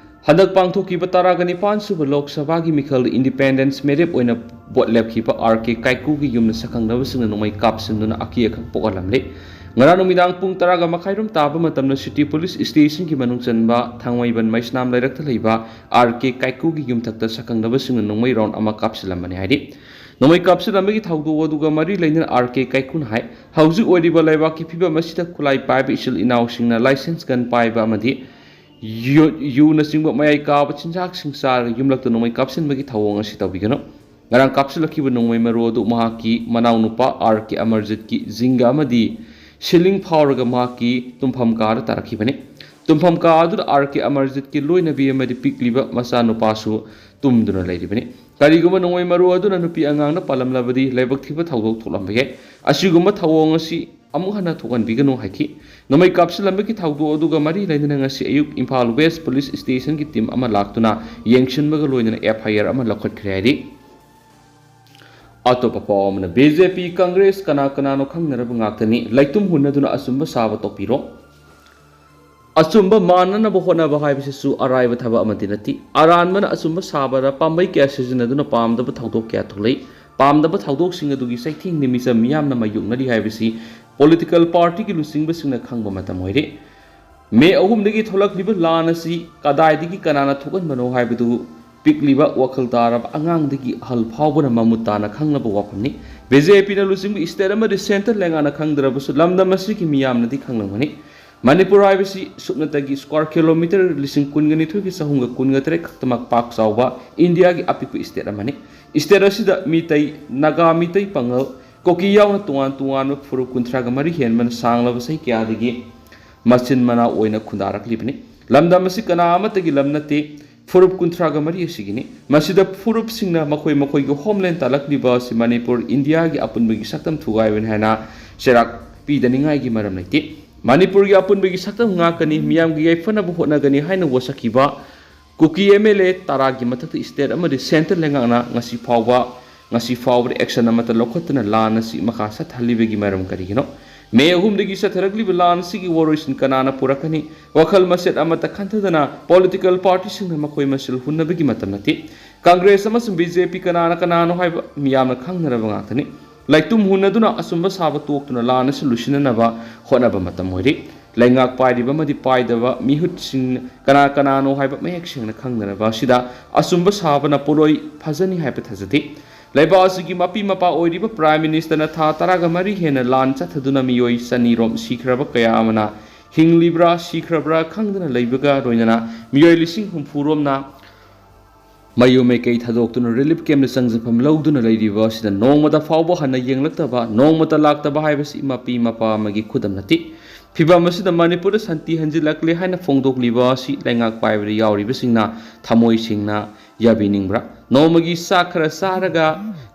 ꯍꯟꯗꯛ ꯄꯥꯡꯊꯣꯛꯈꯤꯕ ꯇꯔꯥꯒ ꯅꯤꯄꯥꯟ ꯁꯨꯕ ꯂꯣꯛ ꯁꯚꯥꯒꯤ ꯃꯤꯈꯜꯗ ꯏꯟꯗꯤꯄꯦꯟꯗꯦꯟꯁ ꯃꯤꯔꯦꯞ ꯑꯣꯏꯅ ꯚꯣꯠ ꯂꯦꯞꯈꯤꯕ ꯑꯥꯔ ꯀꯦ ꯀꯥꯏꯀꯨꯒꯤ ꯌꯨꯝꯗ ꯁꯛꯈꯪꯅꯕꯁꯤꯡꯅ ꯅꯣꯡꯃꯩ ꯀꯥꯞꯁꯤꯟꯗꯨꯅ ꯑꯀꯤ ꯑꯈꯪ ꯄꯣꯛꯍꯜꯂꯝꯂꯦ꯫ ꯉꯔꯥꯡ ꯅꯨꯃꯤꯗꯥꯡ ꯄꯨꯡ ꯇꯔꯥꯒ ꯃꯈꯥꯏꯔꯣꯝ ꯇꯥꯕ ꯃꯇꯝꯗ ꯁꯤꯇꯤ ꯄꯨꯂꯤꯁ ꯁ꯭ꯇꯦꯁꯟꯒꯤ ꯃꯅꯨꯡ ꯆꯟꯕ ꯊꯥꯡꯃꯩꯕꯟ ꯃꯩꯁꯅꯥꯝ ꯂꯩꯔꯛꯇ ꯂꯩꯕ ꯑꯥꯔ ꯀꯦ ꯀꯥꯏꯀꯨꯒꯤ ꯌꯨꯝꯊꯛꯇ ꯁꯛꯈꯪꯅꯕꯁꯤꯡꯅ ꯅꯣꯡꯃꯩ ꯔꯥꯎꯟ ꯑꯃ ꯀꯥꯞꯁꯤꯜꯂꯝꯕꯅꯤ ꯍꯥꯏꯔꯤ꯫ ꯅꯣꯡꯃꯩ ꯀꯥꯞꯁꯤꯜꯂꯝꯕꯒꯤ ꯊꯧꯗꯣꯛ ꯑꯗꯨꯒ ꯃꯔꯤ ꯂꯩꯅꯅ ꯑꯥꯔ ꯀꯦ ꯀꯥꯏꯀꯨꯅ ꯍꯥꯏ, ꯍꯧꯖꯤꯛ ꯑꯣꯏꯔꯤꯕ ꯂꯩꯕꯥꯛꯀꯤ ꯐꯤꯕꯝ ꯑꯁꯤꯗ ꯈꯨꯠꯂꯥꯏ ꯄꯥꯏꯕ ꯏꯆꯤꯜ ꯏꯅꯥꯎꯁꯤꯡꯅ ꯂꯥꯏꯁꯦꯟꯁ ꯒꯟ ꯄꯥꯏꯕ ꯑꯃꯗꯤ ꯌꯨ-, ꯌꯨꯅꯆꯤꯡꯕ ꯃꯌꯥꯏ ꯀꯥꯕ ꯆꯤꯟꯖꯥꯛꯁꯤꯡ ꯆꯥꯔꯒ ꯌꯨꯝꯂꯛꯇ ꯅꯣꯡꯃꯩ ꯀꯥꯞꯁꯤꯟꯕꯒꯤ ꯊꯧꯑꯣꯡ ꯑꯁꯤ ꯇꯧꯕꯤꯒꯅꯨ꯫ ꯉꯔꯥꯡ ꯀꯥꯞꯁꯤꯜꯂꯛꯈꯤꯕ ꯅꯣꯡꯃꯩ ꯃꯔꯨ ꯑꯗꯨ ꯃꯍꯥꯛꯀꯤ ꯃꯅꯥꯎꯅꯨꯄꯥ ꯑꯥꯔ ꯀꯦ ꯑꯃꯔꯖꯤꯠꯀꯤ ꯖꯤꯡꯒ ꯑꯃꯗꯤ ꯁꯤꯂꯤꯡ ꯐꯥꯎꯔꯒ ꯃꯍꯥꯛꯀꯤ ꯇꯨꯝꯐꯝ ꯀꯥꯗ ꯇꯥꯔꯛꯈꯤꯕꯅꯤ꯫ ꯇꯨꯝꯐꯝ ꯀꯥ ꯑꯗꯨꯗ ꯑꯥꯔ ꯀꯦ ꯑꯃꯔꯖꯤꯠꯀꯤ ꯂꯣꯏꯅꯕꯤ ꯑꯃꯗꯤ ꯄꯤꯛꯂꯤꯕ ꯃꯆꯥꯅꯨꯄꯥꯁꯨ ꯇꯨꯝꯗꯨꯅ ꯂꯩꯔꯤꯕꯅꯤ꯫ ꯀꯔꯤꯒꯨꯝꯕ ꯅꯣꯡꯃꯩ ꯃꯔꯨ ꯑꯗꯨꯅ ꯅꯨꯄꯤ ꯑꯉꯥꯡꯗ ꯄꯥꯜꯂꯝꯂꯕꯗꯤ ꯂꯥꯏꯕꯛ ꯊꯤꯕ ꯊꯧꯗꯣꯛ ꯊꯣꯛꯂꯝꯕ ꯌꯥꯏ꯫ ꯑꯁꯤꯒꯨꯝꯕ ꯊꯧꯑꯣꯡ ꯑꯁꯤ ꯑꯃꯨꯛ ꯍꯟꯅ ꯊꯣꯛꯍꯟꯕꯤꯒꯅꯨ ꯍꯥꯏꯈꯤ꯫ ꯅꯣꯡꯃꯩ ꯀꯥꯞꯁꯤꯜꯂꯝꯕꯒꯤ ꯊꯧꯗꯣꯛ ꯑꯗꯨꯒ ꯃꯔꯤ ꯂꯩꯅꯅ ꯉꯁꯤ ꯑꯌꯨꯛ ꯏꯝꯐꯥꯜ ꯋꯦꯁ ꯄꯨꯂꯤꯁ ꯁ꯭ꯇꯦꯁꯟꯒꯤ ꯇꯤꯝ ꯑꯃ ꯂꯥꯛꯇꯨꯅ ꯌꯦꯡꯁꯤꯟꯕꯒ ꯂꯣꯏꯅꯅ ꯑꯦꯐ ꯑꯥꯏ ꯑꯥꯔ ꯑꯃ ꯂꯧꯈꯠꯈ꯭ꯔꯦ ꯍꯥꯏꯔꯤ꯫ ꯑꯇꯣꯞꯄ ꯄꯥꯎ ꯑꯃꯅ, ꯕꯤ ꯖꯦ ꯄꯤ, ꯀꯪꯒ꯭ꯔꯦꯁ ꯀꯅꯥ ꯀꯅꯥꯅꯣ ꯈꯪꯅꯔꯕ ꯉꯥꯛꯇꯅꯤ, ꯂꯩꯇꯨꯝ ꯍꯨꯟꯅꯗꯨꯅ ꯑꯆꯨꯝꯕ ꯁꯥꯕ ꯇꯣꯛꯄꯤꯔꯣ꯫ ꯑꯆꯨꯝꯕ ꯃꯥꯟꯅꯅꯕ ꯍꯣꯠꯅꯕ ꯍꯥꯏꯕꯁꯤꯁꯨ ꯑꯔꯥꯏꯕ ꯊꯕꯛ ꯑꯃꯗꯤ ꯅꯠꯇꯦ꯫ ꯑꯔꯥꯟꯕꯅ ꯑꯆꯨꯝꯕ ꯁꯥꯕꯗ ꯄꯥꯝꯕꯩ ꯀꯌꯥ ꯁꯤꯖꯤꯟꯅꯗꯨꯅ ꯄꯥꯝꯗꯕ ꯊꯧꯗꯣꯛ ꯀꯌꯥ ꯊꯣꯛꯂꯛꯏ꯫ ꯄꯥꯝꯗꯕ ꯊꯧꯗꯣꯛꯁꯤꯡ ꯑꯗꯨꯒꯤ ꯆꯩꯊꯦꯡꯅ ꯃꯤꯆꯝ ꯃꯤꯌꯥꯝꯅ ꯃꯥꯌꯣꯛꯅꯔꯤ ꯍꯥꯏꯕꯁꯤ ꯄꯣꯂꯤꯇꯤꯀꯦꯜ ꯄꯥꯔꯇꯤꯒꯤ ꯂꯨꯆꯤꯡꯕꯁꯤꯡꯅ ꯈꯪꯕ ꯃꯇꯝ ꯑꯣꯏꯔꯦ꯫ ꯃꯦ ꯑꯍꯨꯝꯗꯒꯤ ꯊꯣꯛꯂꯛꯂꯤꯕ ꯂꯥꯟ ꯑꯁꯤ ꯀꯗꯥꯏꯗꯒꯤ ꯀꯅꯥꯅ ꯊꯣꯛꯍꯟꯕꯅꯣ ꯍꯥꯏꯕꯗꯨ ꯄꯤꯛꯂꯤꯕ ꯋꯥꯈꯜ ꯇꯥꯔꯕ ꯑꯉꯥꯡꯗꯒꯤ ꯑꯍꯜ ꯐꯥꯎꯕꯅ ꯃꯃꯨꯠ ꯇꯥꯅ ꯈꯪꯂꯕ ꯋꯥꯐꯝꯅꯤ꯫ ꯕꯤ ꯖꯦ ꯄꯤꯅ ꯂꯨꯆꯤꯡꯕ ꯁ꯭ꯇꯦꯠ ꯑꯃꯗꯤ ꯁꯦꯟꯇꯔ ꯂꯩꯉꯥꯛꯅ ꯈꯪꯗ꯭ꯔꯕꯁꯨ ꯂꯝꯗꯝ ꯑꯁꯤꯒꯤ ꯃꯤꯌꯥꯝꯅꯗꯤ ꯈꯪꯂꯝꯒꯅꯤ꯫ ꯃꯅꯤꯄꯨꯔ ꯍꯥꯏꯕꯁꯤ ꯁꯨꯞꯅꯇꯒꯤ ꯁ꯭ꯀ꯭ꯋꯥꯔ ꯀꯤꯂꯣꯃꯤꯇꯔ ꯂꯤꯁꯤꯡ ꯀꯨꯟꯒ ꯅꯤꯊꯣꯏꯒ ꯆꯍꯨꯝꯒ ꯀꯨꯟꯒ ꯇꯔꯦꯠ ꯈꯛꯇꯃꯛ ꯄꯥꯛ ꯆꯥꯎꯕ ꯏꯟꯗꯤꯌꯥꯒꯤ ꯑꯄꯤꯛꯄ ꯁ꯭ꯇꯦꯠ ꯑꯃꯅꯤ꯫ ꯁ꯭ꯇꯦꯠ ꯑꯁꯤꯗ ꯃꯤꯇꯩ, ꯅꯥꯒꯥ, ꯃꯤꯇꯩ ꯄꯥꯉꯜ, ꯀꯨꯀꯤ ꯌꯥꯎꯅ ꯇꯣꯉꯥꯟ ꯇꯣꯉꯥꯟꯕ ꯐꯨꯔꯨꯞ ꯀꯨꯟꯊ꯭ꯔꯥꯒ ꯃꯔꯤ ꯍꯦꯟꯕꯅ ꯁꯥꯡꯂꯕ ꯆꯍꯤ ꯀꯌꯥꯗꯒꯤ ꯃꯆꯤꯟ ꯃꯅꯥꯎ ꯑꯣꯏꯅ ꯈꯨꯟꯗꯥꯔꯛꯂꯤꯕꯅꯤ꯫ ꯂꯝꯗꯝ ꯑꯁꯤ ꯀꯅꯥ ꯑꯃꯠꯇꯒꯤ ꯂꯝ ꯅꯠꯇꯦ, ꯐꯨꯔꯨꯞ ꯀꯨꯟꯊ꯭ꯔꯥꯒ ꯃꯔꯤ ꯑꯁꯤꯒꯤꯅꯤ꯫ ꯃꯁꯤꯗ ꯐꯨꯔꯨꯞꯁꯤꯡꯅ ꯃꯈꯣꯏ ꯃꯈꯣꯏꯒꯤ ꯍꯣꯝꯂꯦꯟ ꯇꯥꯜꯂꯛꯂꯤꯕ ꯑꯁꯤ ꯃꯅꯤꯄꯨꯔ ꯏꯟꯗꯤꯌꯥꯒꯤ ꯑꯄꯨꯟꯕꯒꯤ ꯁꯛꯇꯝ ꯊꯨꯒꯥꯏꯕꯅꯤ ꯍꯥꯏꯅ ꯆꯩꯔꯥꯛ ꯄꯤꯗꯅꯤꯡꯉꯥꯏꯒꯤ ꯃꯔꯝ ꯂꯩꯇꯦ꯫ ꯃꯅꯤꯄꯨꯔꯒꯤ ꯑꯄꯨꯟꯕꯒꯤ ꯁꯛꯇꯝ ꯉꯥꯛꯀꯅꯤ, ꯃꯤꯌꯥꯝꯒꯤ ꯌꯥꯏꯐꯅꯕ ꯍꯣꯠꯅꯒꯅꯤ ꯍꯥꯏꯅ ꯋꯥꯁꯛꯈꯤꯕ ꯀꯨꯀꯤ ꯑꯦꯝ ꯑꯦꯜ ꯑꯦ ꯇꯔꯥꯒꯤ ꯃꯊꯛꯇ ꯁ꯭ꯇꯦꯠ ꯑꯃꯗꯤ ꯁꯦꯟꯇꯔ ꯂꯩꯉꯥꯛꯅ ꯉꯁꯤ ꯐꯥꯎꯕ, ꯉꯁꯤ ꯐꯥꯎꯕꯗ ꯑꯦꯛꯁꯟ ꯑꯃꯠꯇ ꯂꯧꯈꯠꯇꯅ ꯂꯥꯟ ꯑꯁꯤ ꯃꯈꯥ ꯆꯠꯊꯍꯜꯂꯤꯕꯒꯤ ꯃꯔꯝ ꯀꯔꯤꯒꯤꯅꯣ? ꯃꯦ ꯑꯍꯨꯝꯗꯒꯤ ꯆꯠꯊꯔꯛꯂꯤꯕ ꯂꯥꯟ ꯑꯁꯤꯒꯤ ꯋꯥꯔꯣꯏꯁꯤꯟ ꯀꯅꯥꯅ ꯄꯨꯔꯛꯀꯅꯤ? ꯋꯥꯈꯜ ꯃꯆꯦꯠ ꯑꯃꯠꯇ ꯈꯟꯊꯗꯅ ꯄꯣꯂꯤꯇꯤꯀꯦꯜ ꯄꯥꯔꯇꯤꯁꯤꯡꯅ ꯃꯈꯣꯏ ꯃꯁꯦꯜ ꯍꯨꯟꯅꯕꯒꯤ ꯃꯇꯝ ꯅꯠꯇꯦ꯫ ꯀꯪꯒ꯭ꯔꯦꯁ ꯑꯃꯁꯨꯡ ꯕꯤ ꯖꯦ ꯄꯤ ꯀꯅꯥꯅ ꯀꯅꯥꯅꯣ ꯍꯥꯏꯕ ꯃꯤꯌꯥꯝꯅ ꯈꯪꯅꯔꯕ ꯉꯥꯛꯇꯅꯤ꯫ ꯂꯩꯇꯨꯝ ꯍꯨꯟꯅꯗꯨꯅ ꯑꯆꯨꯝꯕ ꯁꯥꯕ ꯇꯣꯛꯇꯨꯅ ꯂꯥꯟ ꯑꯁꯤ ꯂꯣꯏꯁꯤꯟꯅꯅꯕ ꯍꯣꯠꯅꯕ ꯃꯇꯝ ꯑꯣꯏꯔꯦ꯫ ꯂꯩꯉꯥꯛ ꯄꯥꯏꯔꯤꯕ ꯑꯃꯗꯤ ꯄꯥꯏꯗꯕ ꯃꯤꯍꯨꯠꯁꯤꯡ ꯀꯅꯥ ꯀꯅꯥꯅꯣ ꯍꯥꯏꯕ ꯃꯌꯦꯛ ꯁꯦꯡꯅ ꯈꯪꯅꯔꯕ ꯑꯁꯤꯗ ꯑꯆꯨꯝꯕ ꯁꯥꯕꯅ ꯄꯣꯠꯂꯣꯏ ꯐꯖꯅꯤ ꯍꯥꯏꯕ ꯊꯥꯖꯗꯦ꯫ ꯂꯩꯕꯥꯛ ꯑꯁꯤꯒꯤ ꯃꯄꯤ ꯃꯄꯥ ꯑꯣꯏꯔꯤꯕ ꯄ꯭ꯔꯥꯏꯝ ꯃꯤꯅꯤꯁꯇꯔꯅ ꯊꯥ ꯇꯔꯥꯒ ꯃꯔꯤ ꯍꯦꯟꯅ ꯂꯥꯟ ꯆꯠꯊꯗꯨꯅ ꯃꯤꯑꯣꯏ ꯆꯅꯤꯔꯣꯝ ꯁꯤꯈ꯭ꯔꯕ ꯀꯌꯥ ꯑꯃꯅ ꯍꯤꯡꯂꯤꯕ꯭ꯔꯥ ꯁꯤꯈ꯭ꯔꯕ꯭ꯔꯥ ꯈꯪꯗꯅ ꯂꯩꯕꯒ ꯂꯣꯏꯅꯅ ꯃꯤꯑꯣꯏ ꯂꯤꯁꯤꯡ ꯍꯨꯝꯐꯨꯔꯣꯝꯅ ꯃꯌꯨꯝ ꯃꯩꯀꯩ ꯊꯥꯗꯣꯛꯇꯨꯅ ꯔꯤꯂꯤꯐ ꯀꯦꯝꯞꯇ ꯆꯪꯖꯐꯝ ꯂꯧꯗꯨꯅ ꯂꯩꯔꯤꯕ ꯑꯁꯤꯗ ꯅꯣꯡꯃꯇ ꯐꯥꯎꯕ ꯍꯟꯅ ꯌꯦꯡꯂꯛꯇꯕ, ꯅꯣꯡꯃꯇ ꯂꯥꯛꯇꯕ ꯍꯥꯏꯕꯁꯤ ꯃꯄꯤ ꯃꯄꯥ ꯑꯃꯒꯤ ꯈꯨꯗꯝ ꯅꯠꯇꯦ꯫ ꯐꯤꯕꯝ ꯑꯁꯤꯗ ꯃꯅꯤꯄꯨꯔꯗ ꯁꯥꯟꯇꯤ ꯍꯟꯖꯤꯜꯂꯛꯂꯦ ꯍꯥꯏꯅ ꯐꯣꯡꯗꯣꯛꯂꯤꯕ ꯑꯁꯤ ꯂꯩꯉꯥꯛ ꯄꯥꯏꯕꯗ ꯌꯥꯎꯔꯤꯕꯁꯤꯡꯅ ꯊꯃꯣꯏ ꯁꯦꯡꯅ ꯌꯥꯕꯤꯅꯤꯡꯕ꯭ꯔꯥ? ꯅꯣꯡꯃꯒꯤ ꯆꯥꯛ ꯈꯔ ꯆꯥꯔꯒ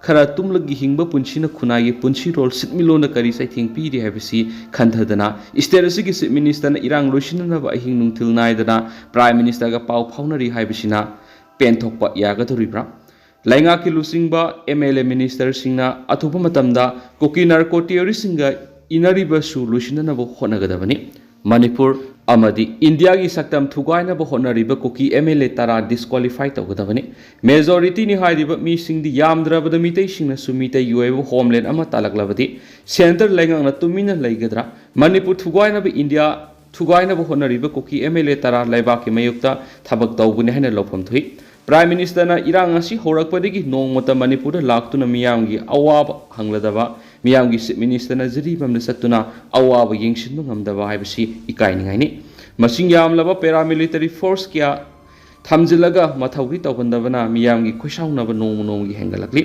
ꯈꯔ ꯇꯨꯝꯂꯒ ꯍꯤꯡꯕ ꯄꯨꯟꯁꯤꯅ ꯈꯨꯟꯅꯥꯏꯒꯤ ꯄꯨꯟꯁꯤꯔꯣꯜ ꯁꯤꯟꯃꯤꯠꯂꯣꯟꯗ ꯀꯔꯤ ꯆꯩꯊꯦꯡ ꯄꯤꯔꯤ ꯍꯥꯏꯕꯁꯤ ꯈꯟꯊꯗꯅ ꯁ꯭ꯇꯦꯠ ꯑꯁꯤꯒꯤ ꯆꯤꯐ ꯃꯤꯅꯤꯁꯇꯔꯅ ꯏꯔꯥꯡ ꯂꯣꯏꯁꯤꯟꯅꯅꯕ ꯑꯍꯤꯡ ꯅꯨꯡꯊꯤꯜ ꯅꯥꯏꯗꯅ ꯄ꯭ꯔꯥꯏꯝ ꯃꯤꯅꯤꯁꯇꯔꯒ ꯄꯥꯎ ꯐꯥꯎꯅꯔꯤ ꯍꯥꯏꯕꯁꯤꯅ ꯄꯦꯟꯊꯣꯛꯄ ꯌꯥꯒꯗꯧꯔꯤꯕ꯭ꯔꯥ? ꯂꯩꯉꯥꯛꯀꯤ ꯂꯨꯆꯤꯡꯕ ꯑꯦꯝ ꯑꯦꯜ ꯑꯦ ꯃꯤꯅꯤꯁꯇꯔꯁꯤꯡꯅ ꯑꯊꯨꯕ ꯃꯇꯝꯗ ꯀꯨꯀꯤ ꯅꯥꯔꯀꯣ ꯇꯦꯔꯣꯔꯤꯁꯁꯤꯡꯒ ꯏꯅꯔꯤꯕꯁꯨ ꯂꯣꯏꯁꯤꯟꯅꯅꯕ ꯍꯣꯠꯅꯒꯗꯕꯅꯤ꯫ ꯃꯅꯤꯄꯨꯔ ꯑꯃꯗꯤ ꯏꯟꯗꯤꯌꯥꯒꯤ ꯁꯛꯇꯝ ꯊꯨꯒꯥꯏꯅꯕ ꯍꯣꯠꯅꯔꯤꯕ ꯀꯨꯀꯤ ꯑꯦꯝ ꯑꯦꯜ ꯑꯦ ꯇꯔꯥ ꯗꯤꯁꯀ꯭ꯋꯥꯂꯤꯐꯥꯏ ꯇꯧꯒꯗꯕꯅꯤ꯫ ꯃꯦꯖꯣꯔꯤꯇꯤꯅꯤ ꯍꯥꯏꯔꯤꯕ ꯃꯤꯁꯤꯡꯗꯤ ꯌꯥꯝꯗ꯭ꯔꯕꯗ ꯃꯤꯇꯩꯁꯤꯡꯅꯁꯨ ꯃꯤꯇꯩꯒꯤ ꯑꯣꯏꯕ ꯍꯣꯝꯂꯦꯟ ꯑꯃ ꯇꯥꯜꯂꯛꯂꯕꯗꯤ ꯁꯦꯟꯇꯔ ꯂꯩꯉꯥꯛꯅ ꯇꯨꯃꯤꯟꯅ ꯂꯩꯒꯗ꯭ꯔꯥ? ꯃꯅꯤꯄꯨꯔ ꯊꯨꯒꯥꯏꯅꯕ ꯏꯟꯗꯤꯌꯥ ꯊꯨꯒꯥꯏꯅꯕ ꯍꯣꯠꯅꯔꯤꯕ ꯀꯨꯀꯤ ꯑꯦꯝ ꯑꯦꯜ ꯑꯦ ꯇꯔꯥ ꯂꯩꯕꯥꯛꯀꯤ ꯃꯥꯌꯣꯛꯇ ꯊꯕꯛ ꯇꯧꯕꯅꯤ ꯍꯥꯏꯅ ꯂꯧꯐꯝ ꯊꯣꯛꯏ꯫ ꯄ꯭ꯔꯥꯏꯝ ꯃꯤꯅꯤꯁꯇꯔꯅ ꯏꯔꯥꯡ ꯑꯁꯤ ꯍꯧꯔꯛꯄꯗꯒꯤ ꯅꯣꯡꯃꯇ ꯃꯅꯤꯄꯨꯔꯗ ꯂꯥꯛꯇꯨꯅ ꯃꯤꯌꯥꯝꯒꯤ ꯑꯋꯥꯕ ꯍꯪꯂꯗꯕ, ꯃꯤꯌꯥꯝꯒꯤ ꯆꯤꯐ ꯃꯤꯅꯤꯁꯇꯔꯅ ꯖꯤꯔꯤꯕꯥꯝꯗ ꯆꯠꯇꯨꯅ ꯑꯋꯥꯕ ꯌꯦꯡꯁꯤꯟꯕ ꯉꯝꯗꯕ ꯍꯥꯏꯕꯁꯤ ꯏꯀꯥꯏꯅꯤꯡꯉꯥꯏꯅꯤ꯫ ꯃꯁꯤꯡ ꯌꯥꯝꯂꯕ ꯄꯦꯔꯥꯃꯤꯂꯤꯇꯔꯤ ꯐꯣꯔꯁ ꯀꯌꯥ ꯊꯝꯖꯤꯜꯂꯒ ꯃꯊꯧꯗꯤ ꯇꯧꯍꯟꯗꯕꯅ ꯃꯤꯌꯥꯝꯒꯤ ꯈꯣꯏꯁꯥꯎꯅꯕ ꯅꯣꯡꯃ ꯅꯣꯡꯃꯒꯤ ꯍꯦꯟꯒꯠꯂꯛꯂꯤ꯫